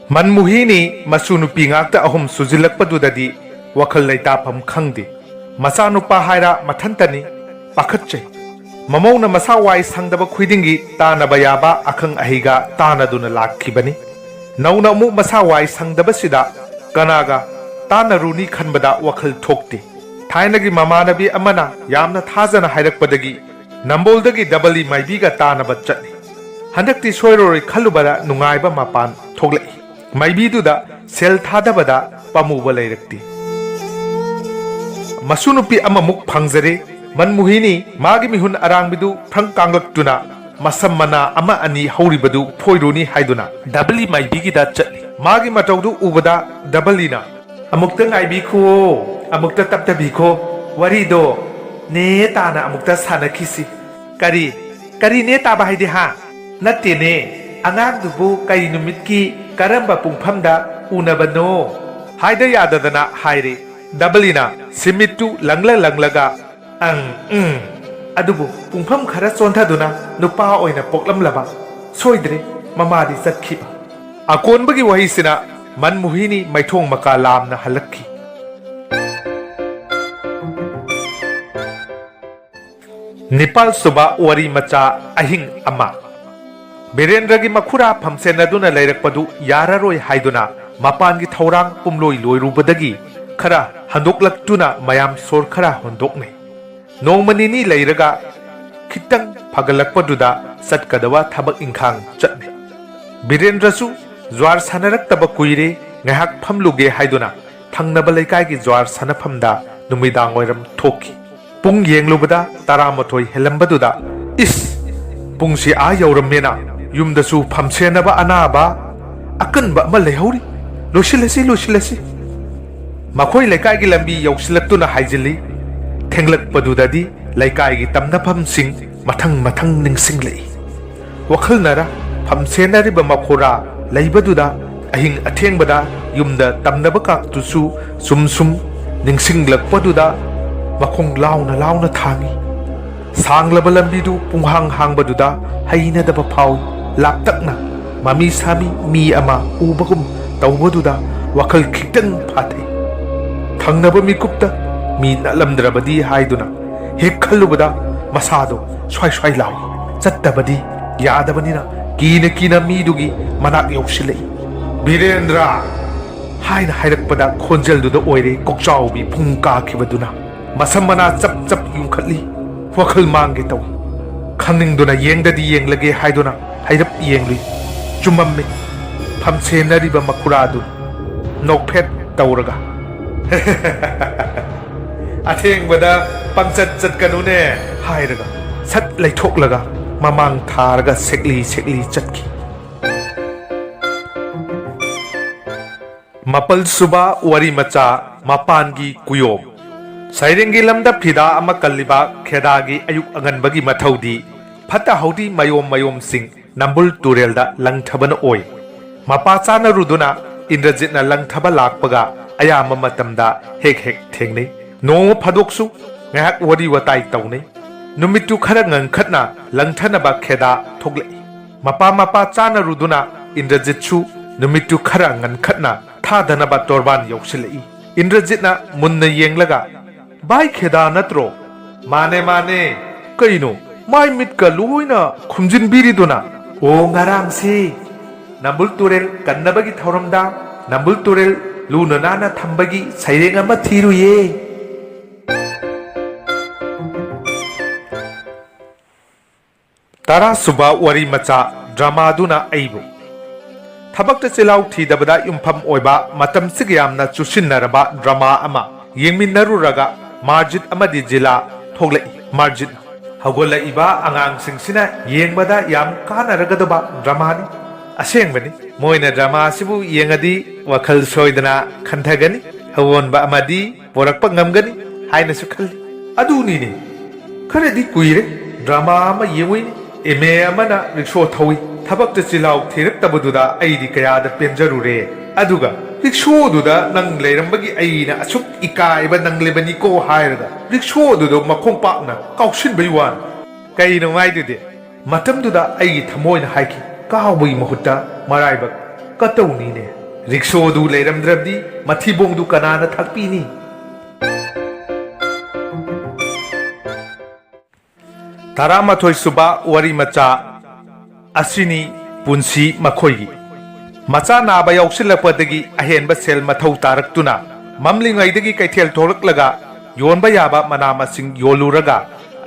ꯃꯟꯃꯨꯍꯤꯅꯤ ꯃꯁꯨ ꯅꯨꯄꯤ ꯉꯥꯛꯇ ꯑꯍꯨꯝ ꯁꯨꯖꯤꯜꯂꯛꯄꯗꯨꯗꯗꯤ ꯋꯥꯈꯜ ꯂꯩꯇꯥꯐꯝ ꯈꯪꯗꯦ꯫ ꯃꯆꯥꯅꯨꯄꯥ ꯍꯥꯏꯔ ꯃꯊꯟꯇꯅꯤ꯫ ꯄꯥꯈꯠꯆꯩ꯫ ꯃꯃꯧꯅ ꯃꯁꯥ ꯋꯥꯏ ꯁꯪꯗꯕ ꯈꯨꯗꯤꯡꯒꯤ ꯇꯥꯅꯕ ꯌꯥꯕ ꯑꯈꯪ ꯑꯍꯩꯒ ꯇꯥꯅꯗꯨꯅ ꯂꯥꯛꯈꯤꯕꯅꯤ꯫ ꯅꯧꯅ ꯑꯃꯨꯛ ꯃꯁꯥ ꯋꯥꯏ ꯁꯪꯗꯕꯁꯤꯗ ꯀꯅꯥꯒ ꯇꯥꯟꯅꯔꯨꯅꯤ ꯈꯟꯕꯗ ꯋꯥꯈꯜ ꯊꯣꯛꯇꯦ꯫ ꯊꯥꯏꯅꯒꯤ ꯃꯃꯥꯟꯅꯕꯤ ꯑꯃꯅ ꯌꯥꯝꯅ ꯊꯥꯖꯅ ꯍꯥꯏꯔꯛꯄꯗꯒꯤ ꯅꯝꯕꯣꯜꯗꯒꯤ ꯗꯕꯂꯤ ꯃꯥꯏꯕꯤꯒ ꯇꯥꯅꯕ ꯆꯠꯂꯤ꯫ ꯍꯟꯗꯛꯇꯤ ꯁꯣꯏꯔꯔꯣꯏ ꯈꯜꯂꯨꯕꯗ ꯅꯨꯡꯉꯥꯏꯕ ꯃꯄꯥꯟ ꯊꯣꯛꯂꯛꯏ꯫ ꯃꯥꯏꯕꯤꯗꯨꯗ ꯁꯦꯜ ꯊꯥꯗꯕꯗ ꯄꯥꯝꯃꯨꯕ ꯂꯩꯔꯛꯇꯦ꯫ ꯃꯁꯨ ꯅꯨꯄꯤ ꯑꯃꯃꯨꯛ ꯐꯪꯖꯔꯦ꯫ ꯃꯟꯃꯨꯍꯤꯅꯤ ꯃꯥꯒꯤ ꯃꯤꯍꯨꯟ ꯑꯔꯥꯡꯕꯤꯗꯨ ꯐ꯭ꯔꯪ ꯀꯥꯡꯂꯛꯇꯨꯅ ꯃꯁꯝ ꯃꯅꯥ ꯑꯃ ꯑꯅꯤ ꯍꯧꯔꯤꯕꯗꯨ ꯐꯣꯏꯔꯨꯅꯤ ꯍꯥꯏꯗꯨꯅ ꯗꯕꯂꯤ ꯃꯥꯏꯕꯤꯒꯤꯗ ꯆꯠꯂꯤ꯫ ꯃꯥꯒꯤ ꯃꯇꯧꯗꯨ ꯎꯕꯗ ꯗꯕꯂꯤꯅ, "ꯑꯃꯨꯛꯇ ꯉꯥꯏꯕꯤꯈꯨꯋꯣ, ꯑꯃꯨꯛꯇ ꯇꯞꯇꯕꯤꯈꯣ, ꯋꯥꯔꯤꯗꯣ ꯅꯦ ꯇꯥꯅ ꯑꯃꯨꯛꯇ ꯁꯥꯟꯅꯈꯤꯁꯤ꯫" "ꯀꯔꯤ? ꯀꯔꯤ ꯅꯦ ꯇꯥꯕ ꯍꯥꯏꯗꯤ, ꯍꯥ?" "ꯅꯠꯇꯦꯅꯦ, ꯑꯉꯥꯡꯗꯨꯕꯨ ꯀꯔꯤ ꯅꯨꯃꯤꯠꯀꯤ ꯀꯔꯝꯕ ꯄꯨꯡꯐꯝꯗ ꯎꯅꯕꯅꯣ?" ꯍꯥꯏꯗ ꯌꯥꯗꯗꯅ ꯍꯥꯏꯔꯦ꯫ ꯗꯕꯂꯤꯅ ꯁꯤꯃꯤꯠꯇꯨ ꯂꯪꯂ ꯂꯪꯂꯒ, "ꯑꯪ, ꯎꯝ꯫ ꯑꯗꯨꯕꯨ ꯄꯨꯡꯐꯝ ꯈꯔ ꯆꯣꯟꯊꯗꯨꯅ ꯅꯨꯄꯥ ꯑꯣꯏꯅ ꯄꯣꯛꯂꯝꯂꯕ꯫ ꯁꯣꯏꯗ꯭ꯔꯦ, ꯃꯃꯥꯗꯤ ꯆꯠꯈꯤꯕ꯫" ꯑꯀꯣꯟꯕꯒꯤ ꯋꯥꯍꯩꯁꯤꯅ ꯃꯟꯃꯨꯍꯤꯅꯤ ꯃꯩꯊꯣꯡ ꯃꯀꯥ ꯂꯥꯝꯅ ꯍꯜꯂꯛꯈꯤ꯫ ꯅꯤꯄꯥꯜ ꯁꯨꯕ ꯋꯥꯔꯤ ꯃꯆꯥ, ꯑꯍꯤꯡ ꯑꯃ꯫ ꯕꯤꯔꯦꯟꯗ꯭ꯔꯒꯤ ꯃꯈꯨꯔꯥ ꯐꯝꯁꯦꯟꯅꯗꯨꯅ ꯂꯩꯔꯛꯄꯗꯨ ꯌꯥꯔꯔꯣꯏ ꯍꯥꯏꯗꯨꯅ ꯃꯄꯥꯟꯒꯤ ꯊꯧꯔꯥꯡ ꯄꯨꯝꯂꯣꯏ ꯂꯣꯏꯔꯨꯕꯗꯒꯤ ꯈꯔ ꯍꯟꯗꯣꯛꯂꯛꯇꯨꯅ ꯃꯌꯥꯝ ꯁꯣꯔ ꯈꯔ ꯍꯣꯟꯗꯣꯛꯅꯩ꯫ ꯅꯣꯡꯃ ꯅꯤꯅꯤ ꯂꯩꯔꯒ ꯈꯤꯇꯪ ꯐꯒꯠꯂꯛꯄꯗꯨꯗ ꯆꯠꯀꯗꯕ ꯊꯕꯛ ꯏꯪꯈꯥꯡ ꯆꯠꯂꯤ꯫ ꯕꯤꯔꯦꯟꯗ꯭ꯔꯁꯨ ꯖ꯭ꯋꯥꯔ ꯁꯥꯟꯅꯔꯛꯇꯕ ꯀꯨꯏꯔꯦ꯫ ꯉꯥꯏꯍꯥꯛ ꯐꯝꯂꯨꯒꯦ ꯍꯥꯏꯗꯨꯅ ꯊꯪꯅꯕ ꯂꯩꯀꯥꯏꯒꯤ ꯖ꯭ꯋꯥꯔ ꯁꯥꯟꯅꯐꯝꯗ ꯅꯨꯃꯤꯗꯥꯡ ꯋꯥꯏꯔꯝ ꯊꯣꯛꯈꯤ꯫ ꯄꯨꯡ ꯌꯦꯡꯂꯨꯕꯗ ꯇꯔꯥꯃꯥꯊꯣꯏ ꯍꯦꯜꯂꯝꯕꯗꯨꯗ, "ꯏꯁ! ꯄꯨꯡꯁꯤ ꯑꯥ ꯌꯧꯔꯝꯃꯦꯅ, ꯌꯨꯝꯗꯁꯨ ꯐꯝꯁꯦꯟꯅꯕ ꯑꯅꯥꯕ ꯑꯀꯟꯕ ꯑꯃ ꯂꯩꯍꯧꯔꯤ꯫ ꯂꯣꯏꯁꯤꯜꯂꯁꯤ, ꯂꯣꯏꯁꯤꯜꯂꯁꯤ꯫" ꯃꯈꯣꯏ ꯂꯩꯀꯥꯏꯒꯤ ꯂꯝꯕꯤ ꯌꯧꯁꯤꯜꯂꯛꯇꯨꯅ ꯍꯥꯏꯖꯤꯜꯂꯤ꯫ ꯊꯦꯡꯂꯛꯄꯗꯨꯗꯗꯤ ꯂꯩꯀꯥꯏꯒꯤ ꯇꯝꯅꯐꯝꯁꯤꯡ ꯃꯊꯪ ꯃꯊꯪ ꯅꯤꯡꯁꯤꯡꯂꯛꯏ꯫ ꯋꯥꯈꯜꯅꯔ ꯐꯝꯁꯦꯟꯅꯔꯤꯕ ꯃꯈꯣꯔꯥ ꯂꯩꯕꯗꯨꯗ ꯑꯍꯤꯡ ꯑꯊꯦꯡꯕꯗ ꯌꯨꯝꯗ ꯇꯝꯅꯕ ꯀꯥꯛꯇꯨꯁꯨ ꯁꯨꯝ ꯁꯨꯝ ꯅꯤꯡꯁꯤꯡꯂꯛꯄꯗꯨꯗ ꯃꯈꯣꯡ ꯂꯥꯎꯅ ꯂꯥꯎꯅ ꯊꯥꯡꯏ꯫ ꯁꯥꯡꯂꯕ ꯂꯝꯕꯤꯗꯨ ꯄꯨꯡꯍꯥꯡ ꯍꯥꯡꯕꯗꯨꯗ ꯍꯩꯅꯗꯕ ꯐꯥꯎꯏ꯫ ꯂꯥꯞꯇꯛꯅ ꯃꯃꯤ ꯁꯥꯃꯤ ꯃꯤ ꯑꯃ ꯎꯕꯒꯨꯝ ꯇꯧꯕꯗꯨꯗ ꯋꯥꯈꯜ ꯈꯤꯇꯪ ꯐꯥꯊꯩ꯫ ꯊꯪꯅꯕ ꯃꯤꯀꯨꯞꯇ ꯃꯤ ꯅꯠꯂꯝꯗ꯭ꯔꯕꯗꯤ ꯍꯥꯏꯗꯨꯅ ꯍꯦꯛ ꯈꯜꯂꯨꯕꯗ ꯃꯁꯥꯗꯣ ꯁ꯭ꯋꯥꯏ ꯁ꯭ꯋꯥꯏ ꯂꯥꯎꯏ꯫ ꯆꯠꯇꯕꯗꯤ ꯌꯥꯗꯕꯅꯤꯅ ꯀꯤꯅ ꯀꯤꯅ ꯃꯤꯗꯨꯒꯤ ꯃꯅꯥꯛ ꯌꯧꯁꯤꯜꯂꯛꯏ꯫ "ꯕꯤꯔꯦꯟꯗ꯭ꯔ!" ꯍꯥꯏꯅ ꯍꯥꯏꯔꯛꯄꯗ ꯈꯣꯟꯖꯦꯜꯗꯨꯗ ꯑꯣꯏꯔꯦ ꯀꯣꯛꯆꯥꯎꯕꯤ ꯐꯨꯡ ꯀꯥꯈꯤꯕꯗꯨꯅ꯫ ꯃꯁꯝ ꯃꯅꯥ ꯆꯞ ꯆꯞ ꯌꯨꯡꯈꯠꯂꯤ꯫ ꯋꯥꯈꯜ ꯃꯥꯡꯒꯦ ꯇꯧꯏ꯫ ꯈꯪꯅꯤꯡꯗꯨꯅ ꯌꯦꯡꯗꯗꯤ ꯌꯦꯡꯂꯒꯦ ꯍꯥꯏꯗꯨꯅ ꯍꯩꯔꯞ ꯌꯦꯡꯂꯨꯏ꯫ ꯆꯨꯝꯃꯝꯃꯤ꯫ ꯐꯝꯁꯦꯟꯅꯔꯤꯕ ꯃꯈꯨꯔꯥꯗꯨ ꯅꯣꯛꯐꯦꯠ ꯇꯧꯔꯒ, "ꯑꯊꯦꯡꯕꯗ ꯄꯪꯆꯠ ꯆꯠꯀꯅꯨꯅꯦ" ꯍꯥꯏꯔꯒ ꯁꯠ ꯂꯩꯊꯣꯛꯂꯒ ꯃꯃꯥꯡ ꯊꯥꯔꯒ ꯁꯦꯛꯂꯤ ꯁꯦꯛꯂꯤ ꯆꯠꯈꯤ꯫ ꯃꯥꯄꯜ ꯁꯨꯕ ꯋꯥꯔꯤ ꯃꯆꯥ, ꯃꯄꯥꯟꯒꯤ ꯀꯨꯌꯣꯝ꯫ ꯁꯩꯔꯦꯡꯒꯤ ꯂꯝꯗ ꯐꯤꯗꯥ ꯑꯃ ꯀꯜꯂꯤꯕ ꯈꯦꯗꯥꯒꯤ ꯑꯌꯨꯛ ꯑꯉꯟꯕꯒꯤ ꯃꯊꯧꯗꯤ ꯐꯠꯇ ꯍꯥꯎꯗꯤ ꯃꯌꯣꯝ ꯃꯌꯣꯝꯁꯤꯡ ꯅꯝꯕꯨꯜ ꯇꯨꯔꯦꯜꯗ ꯂꯪꯊꯕꯅ ꯑꯣꯏ꯫ ꯃꯄꯥ ꯆꯥꯅꯔꯨꯗꯨꯅ ꯏꯟꯗ꯭ꯔꯖꯤꯠꯅ ꯂꯪꯊꯕ ꯂꯥꯛꯄꯒ ꯑꯌꯥꯝꯕ ꯃꯇꯝꯗ ꯍꯦꯛ ꯍꯦꯛ ꯊꯦꯡꯅꯩ꯫ ꯅꯣꯡꯃ ꯐꯥꯗꯣꯛꯁꯨ ꯉꯥꯏꯍꯥꯛ ꯋꯥꯔꯤ ꯋꯥꯇꯥꯏ ꯇꯧꯅꯩ꯫ ꯅꯨꯃꯤꯠꯇꯨ ꯈꯔ ꯉꯟꯈꯠꯅ ꯂꯪꯊꯅꯕ ꯈꯦꯗꯥ ꯊꯣꯛꯂꯛꯏ꯫ ꯃꯄꯥ ꯃꯄꯥ ꯆꯥꯅꯔꯨꯗꯨꯅ ꯏꯟꯗ꯭ꯔꯖꯤꯠꯁꯨ ꯅꯨꯃꯤꯠꯇꯨ ꯈꯔ ꯉꯟꯈꯠꯅ ꯊꯥꯗꯅꯕ ꯇꯣꯔꯕꯥꯟ ꯌꯧꯁꯤꯜꯂꯛꯏ꯫ ꯏꯟꯗ꯭ꯔꯖꯤꯠꯅ ꯃꯨꯟꯅ ꯌꯦꯡꯂꯒ, "ꯚꯥꯏ ꯈꯦꯗꯥ ꯅꯠꯇ꯭ꯔꯣ?" "ꯃꯥꯅꯦ, ꯃꯥꯅꯦ꯫ ꯀꯩꯅꯣ ꯃꯥꯏ ꯃꯤꯠꯀ ꯂꯣꯏꯅ ꯈꯨꯝꯖꯤꯟꯕꯤꯔꯤꯗꯨꯅ?" "ꯑꯣ, ꯉꯔꯥꯡꯁꯤ ꯅꯝꯕꯨꯜ ꯇꯨꯔꯦꯜ ꯀꯟꯅꯕꯒꯤ ꯊꯧꯔꯝꯗ ꯅꯝꯕꯨꯜ ꯇꯨꯔꯦꯜ ꯂꯨꯅ ꯅꯥꯟꯅ ꯊꯝꯕꯒꯤ ꯁꯩꯔꯦꯡ ꯑꯃ ꯊꯤꯔꯨꯏꯌꯦ꯫" ꯇꯔꯥꯁꯨꯕ ꯋꯥꯔꯤ ꯃꯆꯥ, ꯗ꯭ꯔꯃꯥꯗꯨꯅ ꯑꯩꯕꯨ꯫ ꯊꯕꯛꯇ ꯆꯤꯜꯍꯥꯎ ꯊꯤꯗꯕꯗ ꯌꯨꯝꯐꯝ ꯑꯣꯏꯕ ꯃꯇꯝꯁꯤꯒ ꯌꯥꯝꯅ ꯆꯨꯁꯤꯟꯅꯔꯕ ꯗ꯭ꯔꯃꯥ ꯑꯃ ꯌꯦꯡꯃꯤꯟꯅꯔꯨꯔꯒ ꯃꯥꯔꯖꯤꯠ ꯑꯃꯗꯤ ꯖꯤꯂꯥ ꯊꯣꯛꯂꯛꯏ꯫ ꯃꯥꯔꯖꯤꯠ, "ꯍꯧꯒꯠꯂꯛꯏꯕ ꯑꯉꯥꯡꯁꯤꯡꯁꯤꯅ ꯌꯦꯡꯕꯗ ꯌꯥꯝ ꯀꯥꯟꯅꯔꯒꯗꯕ ꯗ꯭ꯔꯃꯥꯅꯤ꯫" "ꯑꯁꯦꯡꯕꯅꯤ, ꯃꯣꯏꯅ ꯗ꯭ꯔꯃꯥꯁꯤꯕꯨ ꯌꯦꯡꯉꯗꯤ ꯋꯥꯈꯜ ꯁꯣꯏꯗꯅ ꯈꯟꯊꯒꯅꯤ, ꯑꯑꯣꯟꯕ ꯑꯃꯗꯤ ꯄꯣꯔꯛꯄ ꯉꯝꯒꯅꯤ ꯍꯥꯏꯅꯁꯨ ꯈꯜꯂꯤ꯫" "ꯑꯗꯨꯅꯤꯅꯦ, ꯈꯔꯗꯤ ꯀꯨꯏꯔꯦ ꯗ꯭ꯔꯃꯥ ꯑꯃ ꯌꯦꯡꯉꯨꯏꯅꯦ꯫ ꯑꯦꯝ ꯑꯦ ꯑꯃꯅ ꯔꯤꯛꯁꯣ ꯊꯧꯏ꯫ ꯊꯕꯛꯇ ꯆꯤꯜꯍꯥꯎ ꯊꯤꯔꯛꯇꯕꯗꯨꯗ ꯑꯩꯗꯤ ꯀꯌꯥꯗ ꯄꯦꯟꯖꯔꯨꯔꯦ꯫ ꯑꯗꯨꯒ ꯔꯤꯛꯁꯣꯗꯨꯗ ꯅꯪ ꯂꯩꯔꯝꯕꯒꯤ ꯑꯩꯅ ꯑꯁꯨꯛ ꯏꯀꯥꯏꯕ ꯅꯪꯂꯤꯕꯅꯤꯀꯣ ꯍꯥꯏꯔꯒ ꯔꯤꯛꯁꯣꯗꯨꯗ ꯃꯈꯣꯡ ꯄꯥꯛꯅ ꯀꯥꯎꯁꯤꯟꯕꯩ ꯋꯥꯅꯤ꯫ ꯀꯩꯅꯣ ꯍꯥꯏꯗꯨꯗꯤ? ꯃꯇꯝꯗꯨꯗ ꯑꯩꯒꯤ ꯊꯃꯣꯏꯅ ꯍꯥꯏꯈꯤ, "ꯀꯥꯎꯕꯒꯤ ꯃꯍꯨꯠꯇ ꯃꯔꯥꯏꯕꯛ ꯀꯇꯧꯅꯤꯅꯦ꯫ ꯔꯤꯛꯁꯣꯗꯨ ꯂꯩꯔꯝꯗ꯭ꯔꯕꯗꯤ ꯃꯊꯤꯕꯣꯡꯗꯨ ꯀꯅꯥꯅ ꯊꯥꯛꯄꯤꯅꯤ?" ꯇꯔꯥꯃꯥꯊꯣꯏ ꯁꯨꯕ ꯋꯥꯔꯤ ꯃꯆꯥ ꯑꯁꯤꯅꯤ ꯄꯨꯟꯁꯤ ꯃꯈꯣꯏꯒꯤ꯫ ꯃꯆꯥ ꯅꯥꯕ ꯌꯥꯎꯁꯤꯜꯂꯛꯄꯗꯒꯤ ꯑꯍꯦꯟꯕ ꯁꯦꯜ ꯃꯊꯧ ꯇꯥꯔꯛꯇꯨꯅ ꯃꯝꯂꯤꯉꯩꯗꯒꯤ ꯀꯩꯊꯦꯜ ꯊꯣꯛꯂꯛꯂꯒ ꯌꯣꯟꯕ ꯌꯥꯕ ꯃꯅꯥ ꯃꯁꯤꯡ ꯌꯣꯜꯂꯨꯔꯒ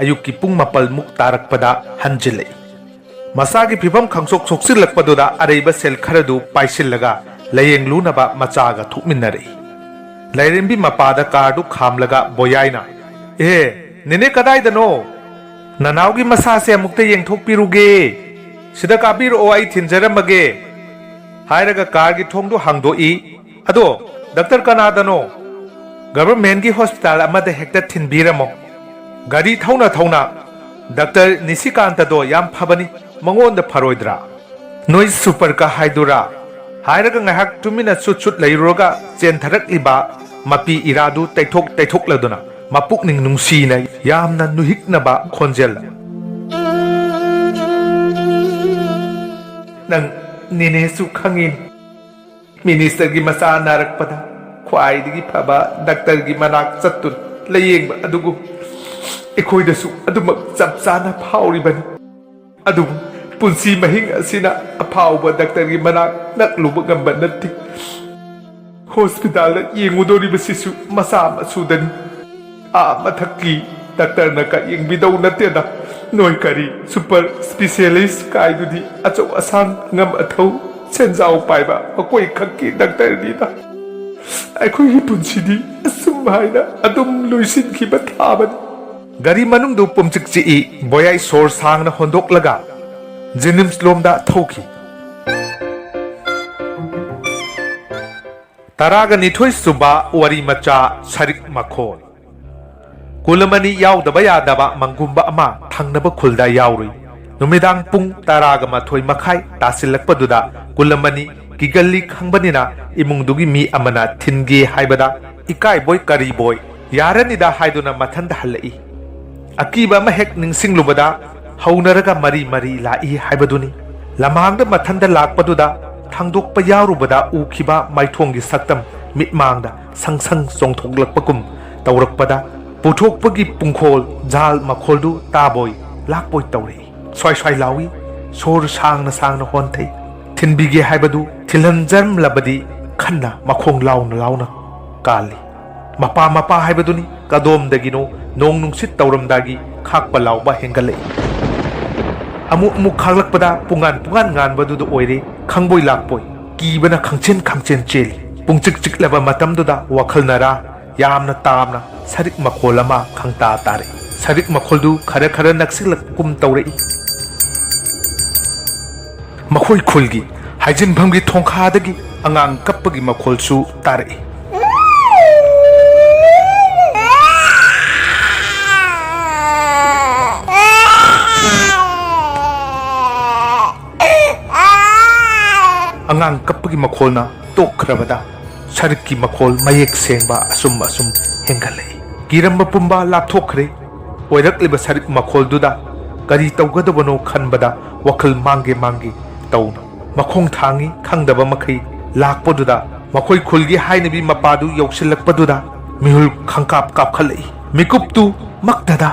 ꯑꯌꯨꯛꯀꯤ ꯄꯨꯡ ꯃꯥꯄꯜ ꯃꯨꯛ ꯇꯥꯔꯛꯄꯗ ꯍꯟꯖꯤꯜꯂꯛꯏ꯫ ꯃꯆꯥꯒꯤ ꯐꯤꯕꯝ ꯈꯪꯁꯣꯛ ꯁꯣꯛꯆꯤꯜꯂꯛꯄꯗꯨꯗ ꯑꯔꯩꯕ ꯁꯦꯜ ꯈꯔꯗꯨ ꯄꯥꯏꯁꯤꯜꯂꯒ ꯂꯥꯌꯦꯡꯂꯨꯅꯕ ꯃꯆꯥꯒ ꯊꯣꯛꯃꯤꯟꯅꯔꯛꯏ꯫ ꯂꯥꯏꯔꯦꯝꯕꯤ ꯃꯄꯥꯗ ꯀꯥꯔꯗꯨ ꯈꯥꯝꯂꯒ ꯕꯣꯌꯥꯏꯅ, "ꯑꯦ, ꯅꯦꯅꯦ ꯀꯗꯥꯏꯗꯅꯣ? ꯅꯅꯥꯎꯒꯤ ꯃꯁꯥꯁꯦ ꯑꯃꯨꯛꯇ ꯌꯦꯡꯊꯣꯛꯄꯤꯔꯨꯒꯦ꯫ ꯁꯤꯗ ꯀꯥꯕꯤꯔꯛꯑꯣ, ꯑꯩ ꯊꯤꯟꯖꯔꯝꯃꯒꯦ," ꯍꯥꯏꯔꯒ ꯀꯥꯔꯒꯤ ꯊꯣꯡꯗꯨ ꯍꯥꯡꯗꯣꯛꯏ꯫ "ꯑꯗꯣ, ꯗꯥꯛꯇꯔ ꯀꯅꯥꯗꯅꯣ? ꯒꯚꯔꯟꯃꯦꯟꯒꯤ ꯍꯣꯁꯄꯤꯇꯥꯜ ꯑꯃꯗ ꯍꯦꯛꯇ ꯊꯤꯟꯕꯤꯔꯝꯃꯣ꯫ ꯒꯥꯔꯤ ꯊꯧꯅ ꯊꯧꯅ ꯗꯥꯛꯇꯔ ꯅꯤꯁꯤꯀꯥꯟꯇꯗꯣ ꯌꯥꯝ ꯐꯕꯅꯤ, ꯃꯉꯣꯟꯗ ꯐꯔꯣꯏꯗ꯭ꯔꯥ?" "ꯅꯣꯏ ꯁꯨꯄꯔꯀ ꯍꯥꯏꯗꯨꯔꯥ?" ꯍꯥꯏꯔꯒ ꯉꯥꯏꯍꯥꯛ ꯇꯨꯃꯤꯟꯅ ꯁꯨꯠ ꯁꯨꯠ ꯂꯩꯔꯨꯔꯒ ꯆꯦꯟꯊꯔꯛꯂꯤꯕ ꯃꯄꯤ ꯏꯔꯥꯗꯨ ꯇꯩꯊꯣꯛ ꯇꯩꯊꯣꯛꯂꯗꯨꯅ ꯃꯄꯨꯛꯅꯤꯡ ꯅꯨꯡꯁꯤꯅ ꯌꯥꯝꯅ ꯅꯨꯍꯤꯛꯅꯕ ꯈꯣꯟꯖꯦꯜ, "ꯅꯪ ꯅꯦꯅꯦꯁꯨ ꯈꯪꯉꯤꯅꯤ꯫ ꯃꯤꯅꯤꯁꯇꯔꯒꯤ ꯃꯆꯥ ꯅꯥꯔꯛꯄꯗ ꯈ꯭ꯋꯥꯏꯗꯒꯤ ꯐꯕ ꯗꯥꯛꯇꯔꯒꯤ ꯃꯅꯥꯛ ꯆꯠꯇꯨꯅ ꯂꯥꯌꯦꯡꯕ ꯑꯗꯨꯒꯨꯝ ꯑꯩꯈꯣꯏꯗꯁꯨ ꯑꯗꯨꯃꯛ ꯆꯞ ꯆꯥꯅ ꯐꯥꯎꯔꯤꯕꯅꯤ꯫ ꯑꯗꯨꯕꯨ ꯄꯨꯟꯁꯤ ꯃꯍꯤꯡ ꯑꯁꯤꯅ ꯑꯐꯥꯎꯕ ꯗꯥꯛꯇꯔꯒꯤ ꯃꯅꯥꯛ ꯅꯛꯂꯨꯕ ꯉꯝꯕ ꯅꯠꯇꯦ꯫ ꯍꯣꯁꯄꯤꯇꯥꯜꯗ ꯌꯦꯡꯉꯨꯗꯣꯔꯤꯕꯁꯤꯁꯨ ꯃꯆꯥ ꯃꯁꯨꯗꯅꯤ꯫ ꯑꯥ ꯃꯊꯛꯀꯤ ꯗꯥꯛꯇꯔꯅ ꯀ ꯌꯦꯡꯕꯤꯗꯧ ꯅꯠꯇꯦꯗ꯫ ꯅꯣꯏ ꯀꯔꯤ ꯁꯨꯄꯔ ꯁ꯭ꯄꯤꯁꯦꯂꯤꯁ ꯀꯥꯏꯗꯨꯗꯤ ꯑꯆꯧ ꯑꯁꯥꯡ, ꯑꯉꯝ ꯑꯊꯧ, ꯁꯦꯟꯖꯥꯎ ꯄꯥꯏꯕ ꯃꯈꯣꯏ ꯈꯛꯀꯤ ꯗꯥꯛꯇꯔꯅꯤꯗ꯫ ꯑꯩꯈꯣꯏꯒꯤ ꯄꯨꯟꯁꯤꯗꯤ ꯑꯁꯨꯝ ꯍꯥꯏꯅ ꯑꯗꯨꯝ ꯂꯣꯏꯁꯤꯟꯈꯤꯕ ꯊꯥꯕꯅꯤ꯫" ꯒꯥꯔꯤ ꯃꯅꯨꯡꯗꯨ ꯄꯨꯝꯆꯤꯛ ꯆꯤꯛꯏ꯫ ꯕꯣꯌꯥꯏ ꯁꯣꯔ ꯁꯥꯡꯅ ꯍꯣꯟꯗꯣꯛꯂꯒ ꯖꯦꯅꯤꯝꯁ ꯂꯣꯝꯗ ꯊꯧꯈꯤ꯫ ꯇꯔꯥꯒ ꯅꯤꯊꯣꯏ ꯁꯨꯕ ꯋꯥꯔꯤ ꯃꯆꯥ ꯁꯔꯤꯛ ꯃꯈꯣꯜ꯫ ꯀꯨꯂꯃꯅꯤ ꯌꯥꯎꯗꯕ ꯌꯥꯗꯕ ꯃꯪꯒꯨꯝꯕ ꯑꯃ ꯊꯪꯅꯕ ꯈꯨꯜꯗ ꯌꯥꯎꯔꯨꯏ꯫ ꯅꯨꯃꯤꯗꯥꯡ ꯄꯨꯡ ꯇꯔꯥꯒ ꯃꯥꯊꯣꯏ ꯃꯈꯥꯏ ꯇꯥꯁꯤꯜꯂꯛꯄꯗꯨꯗ ꯀꯨꯂꯃꯅꯤ ꯀꯤꯒꯜꯂꯤ ꯈꯪꯕꯅꯤꯅ ꯏꯃꯨꯡꯗꯨꯒꯤ ꯃꯤ ꯑꯃꯅ ꯊꯤꯟꯒꯦ ꯍꯥꯏꯕꯗ ꯏꯀꯥꯏꯕꯣꯏ ꯀꯔꯤꯕꯣꯏ ꯌꯥꯔꯅꯤꯗ ꯍꯥꯏꯗꯨꯅ ꯃꯊꯟꯗ ꯍꯜꯂꯛꯏ꯫ ꯑꯀꯤꯕ ꯑꯃ ꯍꯦꯛ ꯅꯤꯡꯁꯤꯡꯂꯨꯕꯗ ꯍꯧꯅꯔꯒ ꯃꯔꯤ ꯃꯔꯤ ꯂꯥꯛꯏ ꯍꯥꯏꯕꯗꯨꯅꯤ꯫ ꯂꯃꯥꯡꯗ ꯃꯊꯟꯗ ꯂꯥꯛꯄꯗꯨꯗ ꯊꯥꯡꯗꯣꯛꯄ ꯌꯥꯎꯔꯨꯕꯗ ꯎꯈꯤꯕ ꯃꯥꯏꯊꯣꯡꯒꯤ ꯁꯛꯇꯝ ꯃꯤꯠꯃꯥꯡꯗ ꯁꯪ ꯁꯪ ꯆꯣꯡꯊꯣꯛꯂꯛꯄꯒꯨꯝ ꯇꯧꯔꯛꯄꯗ ꯄꯨꯊꯣꯛꯄꯒꯤ ꯄꯨꯡꯈꯣꯜ ꯖꯥꯜ ꯃꯈꯣꯜꯗꯨ ꯇꯥꯕꯣꯏ ꯂꯥꯛꯄꯣꯏ ꯇꯧꯔꯛꯏ꯫ ꯁ꯭ꯋꯥꯏ ꯁ꯭ꯋꯥꯏ ꯂꯥꯎꯏ, ꯁꯣꯔ ꯁꯥꯡꯅ ꯁꯥꯡꯅ ꯍꯣꯟꯊꯩ꯫ ꯊꯤꯟꯕꯤꯒꯦ ꯍꯥꯏꯕꯗꯨ ꯊꯤꯜꯍꯟꯖꯔꯝꯂꯕꯗꯤ ꯈꯟꯅ ꯃꯈꯣꯡ ꯂꯥꯎꯅ ꯂꯥꯎꯅ ꯀꯥꯜꯂꯤ꯫ ꯃꯄꯥ ꯃꯄꯥ ꯍꯥꯏꯕꯗꯨꯅꯤ꯫ ꯀꯗꯣꯝꯗꯒꯤꯅꯣ ꯅꯣꯡ ꯅꯨꯡꯁꯤꯠ ꯇꯧꯔꯝꯗꯥꯒꯤ ꯈꯥꯛꯄ ꯂꯥꯎꯕ ꯍꯦꯟꯒꯠꯂꯛꯏ꯫ ꯑꯃꯨꯛ ꯑꯃꯨꯛ ꯈꯥꯛꯂꯛꯄꯗ ꯄꯨꯡꯉꯥꯟ ꯄꯨꯡꯉꯥꯟ ꯉꯥꯟꯕꯗꯨꯗ ꯑꯣꯏꯔꯦ꯫ ꯈꯪꯕꯣꯏ ꯂꯥꯛꯄꯣꯏ ꯀꯤꯕꯅ ꯈꯪꯆꯦꯟ ꯈꯪꯆꯦꯟ ꯆꯦꯜꯂꯤ꯫ ꯄꯨꯡꯆꯤꯛ ꯆꯤꯛꯂꯕ ꯃꯇꯝꯗꯨꯗ ꯋꯥꯈꯜꯅꯔꯥ ꯌꯥꯝꯅ ꯇꯥꯝꯅ ꯁꯔꯤꯛ ꯃꯈꯣꯜ ꯑꯃ ꯈꯪꯇꯥ ꯇꯥꯔꯛꯏ꯫ ꯁꯔꯤꯛ ꯃꯈꯣꯜꯗꯨ ꯈꯔ ꯈꯔ ꯅꯛꯁꯤꯜꯂꯛꯄꯒꯨꯝ ꯇꯧꯔꯛꯏ꯫ ꯃꯈꯣꯏ ꯈꯨꯜꯒꯤ ꯍꯥꯏꯖꯤꯟꯐꯝꯒꯤ ꯊꯣꯡꯈꯥꯗꯒꯤ ꯑꯉꯥꯡ ꯀꯞꯄꯒꯤ ꯃꯈꯣꯜꯁꯨ ꯇꯥꯔꯛꯏ꯫ ꯑꯉꯥꯡ ꯀꯞꯄꯒꯤ ꯃꯈꯣꯜꯅ ꯇꯣꯛꯈ꯭ꯔꯕꯗ ꯁꯔꯤꯛꯀꯤ ꯃꯈꯣꯜ ꯃꯌꯦꯛ ꯁꯦꯡꯕ ꯑꯁꯨꯝ ꯑꯁꯨꯝ ꯍꯦꯟꯒꯠꯂꯛꯏ꯫ ꯀꯤꯔꯝꯕ ꯄꯨꯝꯕ ꯂꯥꯞꯊꯣꯛꯈ꯭ꯔꯦ꯫ ꯑꯣꯏꯔꯛꯂꯤꯕ ꯁꯔꯤꯛ ꯃꯈꯣꯜꯗꯨꯗ ꯀꯔꯤ ꯇꯧꯒꯗꯕꯅꯣ ꯈꯟꯕꯗ ꯋꯥꯈꯜ ꯃꯥꯡꯒꯦ ꯃꯥꯡꯒꯦ ꯇꯧꯅ ꯃꯈꯣꯡ ꯊꯥꯡꯏ꯫ ꯈꯪꯗꯕ ꯃꯈꯩ ꯂꯥꯛꯄꯗꯨꯗ ꯃꯈꯣꯏ ꯈꯨꯜꯒꯤ ꯍꯥꯏꯅꯕꯤ ꯃꯄꯥꯗꯨ ꯌꯧꯁꯤꯜꯂꯛꯄꯗꯨꯗ ꯃꯤꯍꯨꯜ ꯈꯪꯀꯥꯞ ꯀꯥꯞꯈꯠꯂꯛꯏ꯫ ꯃꯤꯀꯨꯞꯇꯨ ꯃꯛꯇꯗ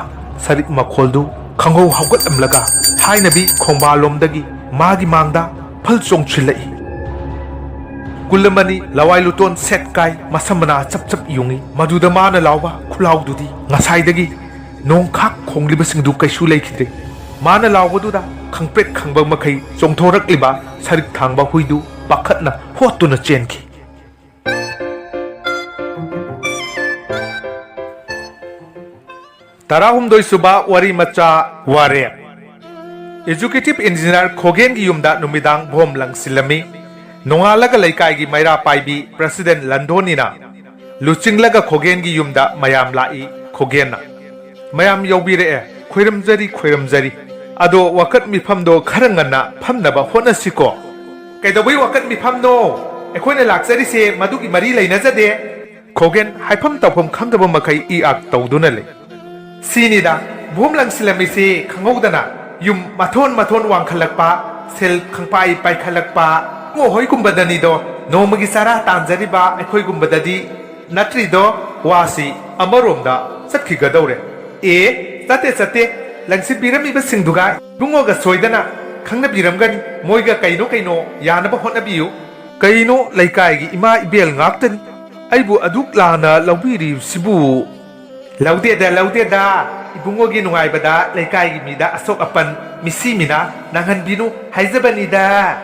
ꯁꯔꯤꯛ ꯃꯈꯣꯜꯗꯨ ꯈꯪꯍꯧ ꯍꯧꯒꯠꯂꯝꯂꯒ ꯍꯥꯏꯅꯕꯤ ꯈꯣꯡꯕꯥꯜꯂꯣꯝꯗꯒꯤ ꯃꯥꯒꯤ ꯃꯥꯡꯗ ꯐꯜ ꯆꯣꯡꯁꯤꯜꯂꯛꯏ꯫ ꯀꯨꯜ ꯑꯃꯅꯤ ꯂꯋꯥꯏ ꯂꯨꯇꯣꯟ ꯁꯦꯠ ꯀꯥꯏ, ꯃꯁꯝ ꯃꯅꯥ ꯆꯞ ꯆꯞ ꯌꯨꯡꯏ꯫ ꯃꯗꯨꯗ ꯃꯥꯅ ꯂꯥꯎꯕ ꯈꯨꯂꯥꯎꯗꯨꯗꯤ ꯉꯁꯥꯏꯗꯒꯤ ꯅꯣꯡꯈꯥꯛ ꯈꯣꯡꯂꯤꯕꯁꯤꯡꯗꯨ ꯀꯩꯁꯨ ꯂꯩꯈꯤꯗ꯭ꯔꯦ꯫ ꯃꯥꯅ ꯂꯥꯎꯕꯗꯨꯗ ꯈꯪꯄ꯭ꯔꯦꯛ ꯈꯪꯕ ꯃꯈꯩ ꯆꯣꯡꯊꯣꯔꯛꯂꯤꯕ ꯁꯔꯤꯛ ꯊꯥꯡꯕ ꯍꯨꯏꯗꯨ ꯄꯥꯈꯠꯅ ꯍꯣꯠꯇꯨꯅ ꯆꯦꯟꯈꯤ꯫ ꯇꯔꯥꯍꯨꯝꯗꯣꯏ ꯁꯨꯕ ꯋꯥꯔꯤ ꯃꯆꯥ ꯋꯥꯔꯦꯞ꯫ ꯑꯦꯖꯨꯀꯦꯇꯤꯚ ꯏꯟꯖꯤꯅꯤꯌꯥꯔ ꯈꯣꯒꯦꯟꯒꯤ ꯌꯨꯝꯗ ꯅꯨꯃꯤꯗꯥꯡ ꯚꯣꯝ ꯂꯪꯁꯤꯜꯂꯝꯃꯤ꯫ ꯅꯣꯡꯉꯥꯜꯂꯒ ꯂꯩꯀꯥꯏꯒꯤ ꯃꯩꯔꯥ ꯄꯥꯏꯕꯤ ꯄ꯭ꯔꯁꯤꯗꯦꯟ ꯂꯟꯗꯣꯅꯤꯅ ꯂꯨꯆꯤꯡꯂꯒ ꯈꯣꯒꯦꯟꯒꯤ ꯌꯨꯝꯗ ꯃꯌꯥꯝ ꯂꯥꯛꯏ꯫ ꯈꯣꯒꯦꯟꯅ, "ꯃꯌꯥꯝ ꯌꯥꯎꯕꯤꯔꯛꯑꯦ, ꯈꯣꯏꯔꯝꯖꯔꯤ, ꯈꯣꯏꯔꯝꯖꯔꯤ꯫ ꯑꯗꯣ ꯋꯥꯀꯠ ꯃꯤꯐꯝꯗꯣ ꯈꯔ ꯉꯟꯅ ꯐꯝꯅꯕ ꯍꯣꯠꯅꯁꯤꯀꯣ"꯫ ꯀꯩꯗꯧꯕꯩ ꯋꯥꯀꯠ ꯃꯤꯐꯝꯅꯣ? ꯑꯩꯈꯣꯏꯅ ꯂꯥꯛꯆꯔꯤꯁꯦ ꯃꯗꯨꯒꯤ ꯃꯔꯤ ꯂꯩꯅꯖꯗꯦ꯫ ꯈꯣꯒꯦꯟ ꯍꯥꯏꯐꯝ ꯇꯧꯐꯝ ꯈꯪꯗꯕ ꯃꯈꯩ ꯏ ꯑꯥꯛ ꯇꯧꯗꯨꯅ ꯂꯩ꯫ ꯁꯤꯅꯤꯗ, ꯚꯣꯝ ꯂꯪꯁꯤꯜꯂꯝꯃꯤꯁꯤ ꯈꯪꯍꯧꯗꯅ ꯌꯨꯝ ꯃꯊꯣꯟ ꯃꯊꯣꯟ ꯋꯥꯡꯈꯠꯂꯛꯄ, ꯁꯦꯜ ꯈꯪꯄꯥꯏ ꯄꯥꯏꯈꯠꯂꯛꯄ, ꯃꯈꯣꯏꯒꯨꯝꯕꯗꯅꯤꯗꯣ ꯅꯣꯡꯃꯒꯤ ꯆꯔꯥ ꯇꯥꯟꯖꯔꯤꯕ ꯑꯩꯈꯣꯏꯒꯨꯝꯕꯗꯗꯤ ꯅꯠꯇ꯭ꯔꯤꯗꯣ꯫ ꯋꯥꯁꯤ ꯑꯃꯔꯣꯝꯗ ꯆꯠꯈꯤꯒꯗꯧꯔꯦ꯫ ꯑꯦ, ꯆꯠꯇꯦ, ꯆꯠꯇꯦ꯫ ꯂꯪꯁꯤꯟꯕꯤꯔꯝꯃꯤꯕꯁꯤꯡꯗꯨꯒ ꯏꯕꯨꯡꯉꯣꯒ ꯁꯣꯏꯗꯅ ꯈꯪꯅꯕꯤꯔꯝꯒꯅꯤ꯫ ꯃꯣꯏꯒ ꯀꯩꯅꯣ ꯀꯩꯅꯣ ꯌꯥꯅꯕ ꯍꯣꯠꯅꯕꯤꯌꯨ꯫ ꯀꯩꯅꯣ, ꯂꯩꯀꯥꯏꯒꯤ ꯏꯃꯥ ꯏꯕꯦꯜ ꯉꯥꯛꯇꯅꯤ꯫ ꯑꯩꯕꯨ ꯑꯗꯨꯛ ꯂꯥꯟꯅ ꯂꯧꯕꯤꯔꯤꯕꯁꯤꯕꯨ? ꯂꯧꯗꯦꯗ, ꯂꯧꯗꯦꯗ꯫ ꯏꯕꯨꯡꯉꯣꯒꯤ ꯅꯨꯡꯉꯥꯏꯕꯗ ꯂꯩꯀꯥꯏꯒꯤ ꯃꯤꯗ ꯑꯁꯣꯛ ꯑꯄꯟ, ꯃꯤꯁꯤ ꯃꯤꯅꯥ ꯅꯪꯍꯟꯕꯤꯅꯨ ꯍꯥꯏꯖꯕꯅꯤꯗ꯫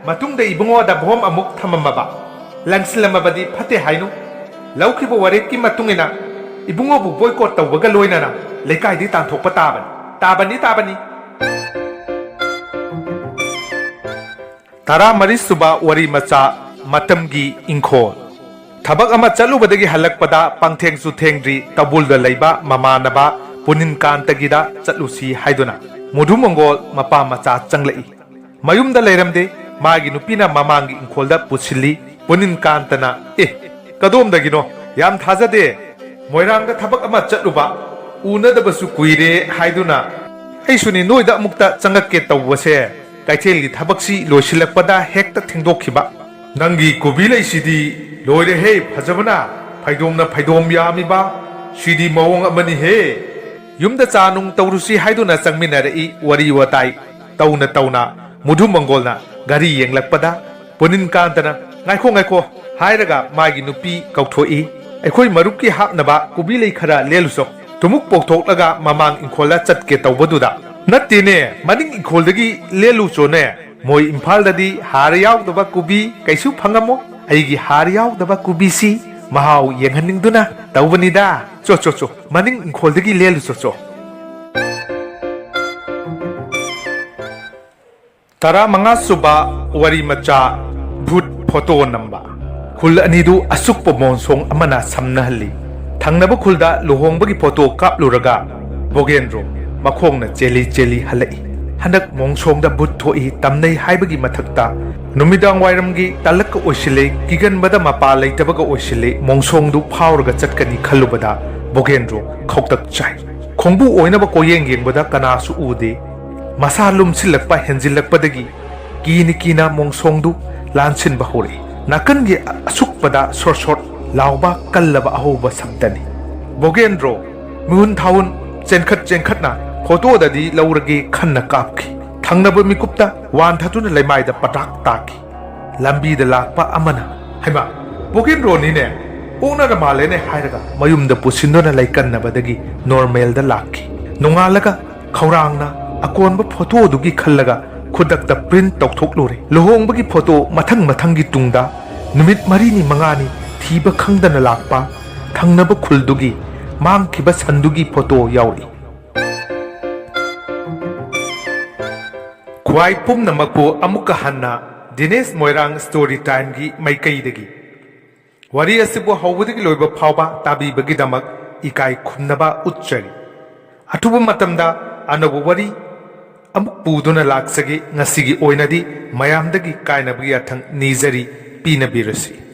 ꯃꯇꯨꯡꯗ ꯏꯕꯨꯡꯉꯣꯗ ꯚꯣꯝ ꯑꯃꯨꯛ ꯊꯝꯃꯝꯃꯕ, ꯂꯪꯁꯤꯜꯂꯝꯃꯕꯗꯤ ꯐꯠꯇꯦ ꯍꯥꯏꯅꯨ꯫ ꯂꯧꯈꯤꯕ ꯋꯥꯔꯦꯞꯀꯤ ꯃꯇꯨꯡ ꯏꯟꯅ ꯏꯕꯨꯡꯉꯣꯕꯨ ꯕꯣꯏꯀꯣꯠ ꯇꯧꯕꯒ ꯂꯣꯏꯅꯅ ꯂꯩꯀꯥꯏꯗꯤ ꯇꯥꯟꯊꯣꯛꯄ ꯇꯥꯕꯅꯤ꯫ ꯇꯥꯕꯅꯤ, ꯇꯥꯕꯅꯤ꯫ ꯇꯔꯥꯃꯔꯤ ꯁꯨꯕ ꯋꯥꯔꯤ ꯃꯆꯥ, ꯃꯇꯝꯒꯤ ꯏꯪꯈꯣꯜ꯫ ꯊꯕꯛ ꯑꯃ ꯆꯠꯂꯨꯕꯗꯒꯤ ꯍꯜꯂꯛꯄꯗ ꯄꯪꯊꯦꯡꯁꯨ ꯊꯦꯡꯗ꯭ꯔꯤ ꯇꯕꯨꯜꯗ ꯂꯩꯕ ꯃꯃꯥꯟꯅꯕ ꯄꯨꯅꯤꯟꯀꯥꯟꯇꯒꯤꯗ ꯆꯠꯂꯨꯁꯤ ꯍꯥꯏꯗꯨꯅ ꯃꯨꯗꯨ ꯃꯪꯒꯣꯜ ꯃꯄꯥ ꯃꯆꯥ ꯆꯪꯂꯛꯏ꯫ ꯃꯌꯨꯝꯗ ꯂꯩꯔꯝꯗꯦ꯫ ꯃꯥꯒꯤ ꯅꯨꯄꯤꯅ ꯃꯃꯥꯡꯒꯤ ꯏꯪꯈꯣꯜꯗ ꯄꯨꯁꯤꯜꯂꯤ꯫ ꯄꯨꯅꯤꯟꯀꯥꯟꯇꯅ, "ꯑꯦ, ꯀꯗꯣꯝꯗꯒꯤꯅꯣ? ꯌꯥꯝ ꯊꯥꯖꯗꯦ꯫ ꯃꯣꯏꯔꯥꯡꯗ ꯊꯕꯛ ꯑꯃ ꯆꯠꯂꯨꯕ, ꯎꯅꯗꯕꯁꯨ ꯀꯨꯏꯔꯦ ꯍꯥꯏꯗꯨꯅ ꯑꯩꯁꯨꯅꯤ ꯅꯣꯏꯗ ꯑꯃꯨꯛꯇ ꯆꯪꯉꯛꯀꯦ ꯇꯧꯕꯁꯦ, ꯀꯩꯊꯦꯜꯒꯤ ꯊꯕꯛꯁꯤ ꯂꯣꯏꯁꯤꯜꯂꯛꯄꯗ ꯍꯦꯛꯇ ꯊꯦꯡꯗꯣꯛꯈꯤꯕ꯫ ꯅꯪꯒꯤ ꯀꯣꯕꯤ ꯂꯩꯁꯤꯗꯤ ꯂꯣꯏꯔꯦꯍꯦ, ꯐꯖꯕꯅ ꯐꯩꯗꯣꯝꯅ ꯐꯩꯗꯣꯝ ꯌꯥꯝꯃꯤꯕ꯫ ꯁꯤꯗꯤ ꯃꯑꯣꯡ ꯑꯃꯅꯤꯍꯦ꯫ ꯌꯨꯝꯗ ꯆꯥ ꯅꯨꯡ ꯇꯧꯔꯨꯁꯤ ꯍꯥꯏꯗꯨꯅ ꯆꯪꯃꯤꯟꯅꯔꯛꯏ꯫ ꯋꯥꯔꯤ ꯋꯥꯇꯥꯏ ꯇꯧꯅ ꯇꯧꯅ ꯃꯨꯗꯨ ꯃꯪꯒꯣꯜꯅ ꯘꯔꯤ ꯌꯦꯡꯂꯛꯄꯗ ꯄꯨꯅꯤꯟꯀꯥꯟꯇꯅ, "ꯉꯥꯏꯈꯣ, ꯉꯥꯏꯈꯣ" ꯍꯥꯏꯔꯒ ꯃꯥꯒꯤ ꯅꯨꯄꯤ ꯀꯧꯊꯣꯛꯏ꯫ "ꯑꯩꯈꯣꯏ ꯃꯔꯨꯞꯀꯤ ꯍꯥꯞꯅꯕ ꯀꯣꯕꯤ ꯂꯩ ꯈꯔ ꯂꯦꯜꯂꯨꯆꯣ꯫ ꯇꯨꯃꯨꯛ ꯄꯣꯛꯊꯣꯛꯂꯒ ꯃꯃꯥꯡ ꯏꯪꯈꯣꯜꯗ ꯆꯠꯀꯦ ꯇꯧꯕꯗꯨꯗ"꯫ "ꯅꯠꯇꯦꯅꯦ, ꯃꯅꯤꯡ ꯏꯪꯈꯣꯜꯗꯒꯤ ꯂꯦꯜꯂꯨꯆꯣꯅꯦ꯫ ꯃꯣꯏ ꯏꯝꯐꯥꯜꯗꯗꯤ ꯍꯥꯔ ꯌꯥꯎꯗꯕ ꯀꯣꯕꯤ ꯀꯩꯁꯨ ꯐꯪꯉꯝꯃꯣ꯫ ꯑꯩꯒꯤ ꯍꯥꯔ ꯌꯥꯎꯗꯕ ꯀꯣꯕꯤꯁꯤ ꯃꯍꯥꯎ ꯌꯦꯡꯍꯟꯅꯤꯡꯗꯨꯅ ꯇꯧꯕꯅꯤꯗ꯫ ꯆꯣ, ꯆꯣ, ꯆꯣ, ꯃꯅꯤꯡ ꯏꯪꯈꯣꯜꯗꯒꯤ ꯂꯦꯜꯂꯨꯆꯣ, ꯆꯣ"꯫ ꯇꯔꯥꯃꯉꯥ ꯁꯨꯕ ꯋꯥꯔꯤ ꯃꯆꯥ, ꯚꯨꯠ ꯐꯣꯇꯣ ꯅꯝꯕ꯫ ꯈꯨꯜ ꯑꯅꯤꯗꯨ ꯑꯁꯨꯛꯄ ꯃꯣꯟꯁꯣꯡ ꯑꯃꯅ ꯁꯝꯅꯍꯜꯂꯤ꯫ ꯊꯪꯅꯕ ꯈꯨꯜꯗ ꯂꯨꯍꯣꯡꯕꯒꯤ ꯐꯣꯇꯣ ꯀꯥꯞꯂꯨꯔꯒ ꯕꯣꯒꯦꯟꯗ꯭ꯔꯣ ꯃꯈꯣꯡꯅ ꯆꯦꯜꯂꯤ ꯆꯦꯜꯂꯤ ꯍꯜꯂꯛꯏ꯫ ꯍꯟꯗꯛ ꯃꯣꯡꯁꯣꯡꯗ ꯚꯨꯠ ꯊꯣꯛꯏ ꯇꯝꯅꯩ ꯍꯥꯏꯕꯒꯤ ꯃꯊꯛꯇ, ꯅꯨꯃꯤꯗꯥꯡ ꯋꯥꯏꯔꯝꯒꯤ ꯇꯥꯂꯛꯀ ꯑꯣꯏꯁꯤꯜꯂꯦ, ꯀꯤꯒꯟꯕꯗ ꯃꯄꯥ ꯂꯩꯇꯕꯒ ꯑꯣꯏꯁꯤꯜꯂꯦ, ꯃꯣꯡꯁꯣꯡꯗꯨ ꯐꯥꯎꯔꯒ ꯆꯠꯀꯅꯤ ꯈꯜꯂꯨꯕꯗ ꯕꯣꯒꯦꯟꯗ꯭ꯔꯣ ꯈꯧꯇꯛ ꯆꯥꯏ꯫ ꯈꯣꯡꯕꯨ ꯑꯣꯏꯅꯕ ꯀꯣꯌꯦꯡ ꯌꯦꯡꯕꯗ ꯀꯅꯥꯁꯨ ꯎꯗꯦ꯫ ꯃꯁꯥ ꯂꯨꯝꯁꯤꯜꯂꯛꯄ ꯍꯦꯟꯖꯤꯜꯂꯛꯄꯗꯒꯤ ꯀꯤꯅ ꯀꯤꯅ ꯃꯣꯡꯁꯣꯡꯗꯨ ꯂꯥꯟꯁꯤꯟꯕ ꯍꯧꯔꯛꯏ꯫ ꯅꯥꯀꯟꯒꯤ ꯑꯁꯨꯛꯄꯗ ꯁꯣꯔ ꯁꯣꯔ ꯂꯥꯎꯕ ꯀꯜꯂꯕ ꯑꯍꯧꯕ ꯁꯕꯗꯅꯤ꯫ ꯕꯣꯒꯦꯟꯗ꯭ꯔꯣ ꯃꯤꯍꯨꯟ ꯊꯥꯍꯨꯟ ꯆꯦꯟꯈꯠ ꯆꯦꯟꯈꯠꯅ ꯐꯣꯇꯣꯗꯗꯤ ꯂꯧꯔꯒꯦ ꯈꯟꯅ ꯀꯥꯞꯈꯤ꯫ ꯊꯪꯅꯕ ꯃꯤꯀꯨꯞꯇ ꯋꯥꯟꯊꯗꯨꯅ ꯂꯩꯃꯥꯏꯗ ꯄꯇꯥꯛ ꯇꯥꯈꯤ꯫ ꯂꯝꯕꯤꯗ ꯂꯥꯛꯄ ꯑꯃꯅ, "ꯍꯩꯃꯥ, ꯕꯣꯒꯦꯟꯗ꯭ꯔꯣꯅꯤꯅꯦ, ꯑꯣꯛꯅꯔ ꯃꯥꯜꯂꯦꯅꯦ" ꯍꯥꯏꯔꯒ ꯃꯌꯨꯝꯗ ꯄꯨꯁꯤꯟꯗꯨꯅ ꯂꯩꯀꯟꯅꯕꯗꯒꯤ ꯅꯣꯔꯃꯦꯜꯗ ꯂꯥꯛꯈꯤ꯫ ꯅꯣꯡꯉꯥꯜꯂꯒ ꯈꯧꯔꯥꯡꯅ ꯑꯀꯣꯟꯕ ꯐꯣꯇꯣꯗꯨꯒꯤ ꯈꯜꯂꯒ ꯈꯨꯗꯛꯇ ꯄ꯭ꯔꯤꯟꯠ ꯇꯧꯊꯣꯛꯂꯨꯔꯦ꯫ ꯂꯨꯍꯣꯡꯕꯒꯤ ꯐꯣꯇꯣ ꯃꯊꯪ ꯃꯊꯪꯒꯤ ꯇꯨꯡꯗ ꯅꯨꯃꯤꯠ ꯃꯔꯤꯅꯤ ꯃꯉꯥꯅꯤ ꯊꯤꯕ ꯈꯪꯗꯅ ꯂꯥꯛꯄ ꯊꯪꯅꯕ ꯈꯨꯜꯗꯨꯒꯤ ꯃꯥꯡꯈꯤꯕ ꯁꯟꯗꯨꯒꯤ ꯐꯣꯇꯣ ꯌꯥꯎꯔꯛꯏ꯫ ꯈ꯭ꯋꯥꯏ ꯄꯨꯝꯅꯃꯛꯄꯨ ꯑꯃꯨꯛꯀ ꯍꯟꯅ ꯗꯤꯅꯦꯁ ꯃꯣꯏꯔꯥꯡ ꯁ꯭ꯇꯣꯔꯤ ꯇꯥꯏꯝꯒꯤ ꯃꯥꯏꯀꯩꯗꯒꯤ ꯋꯥꯔꯤ ꯑꯁꯤꯕꯨ ꯍꯧꯕꯗꯒꯤ ꯂꯣꯏꯕ ꯐꯥꯎꯕ ꯇꯥꯕꯤꯕꯒꯤꯗꯃꯛ ꯏꯀꯥꯏ ꯈꯨꯝꯅꯕ ꯎꯠꯆꯔꯤ꯫ ꯑꯊꯨꯕ ꯃꯇꯝꯗ ꯑꯅꯧꯕ ꯋꯥꯔꯤ ꯑꯃꯨꯛ ꯄꯨꯗꯨꯅ ꯂꯥꯛꯆꯒꯦ꯫ ꯉꯁꯤꯒꯤ ꯑꯣꯏꯅꯗꯤ ꯃꯌꯥꯝꯗꯒꯤ ꯀꯥꯏꯅꯕꯒꯤ ꯌꯥꯊꯪ ꯅꯤꯖꯔꯤ, ꯄꯤꯅꯕꯤꯔꯁꯤ꯫